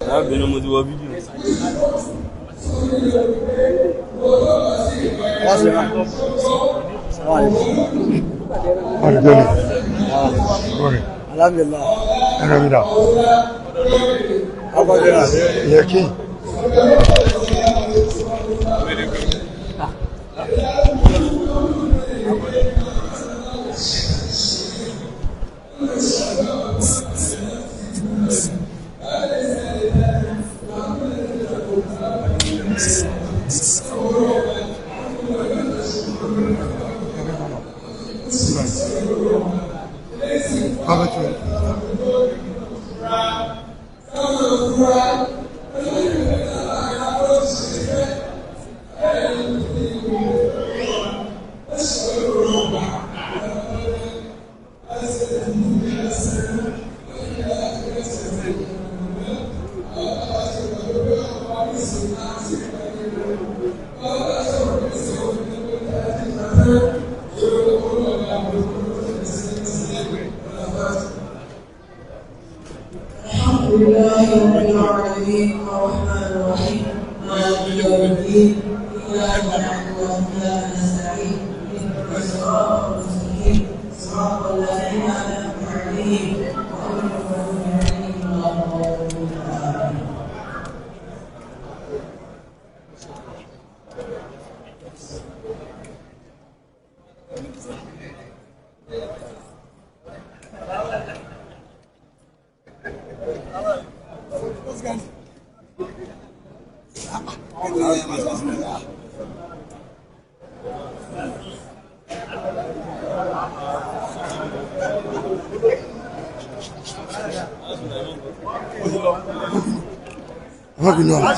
S4: Lábẹ́nu mo ti wọ fídíò.
S5: Alhamdulillah.
S6: Ẹ̀rọ̀mìdà.
S5: Akọ̀dẹ̀rà.
S6: Yẹ̀kí.
S3: الحمد لله رب العالمين الرحمن الرحيم مالك يوم الدين إياك نعبد وإياك نستعين اهدنا الصراط المستقيم صراط الذين أنعمت عليهم غير المغضوب عليهم ولا الضالين آمين.
S6: Ọmọ bínú ọ̀la.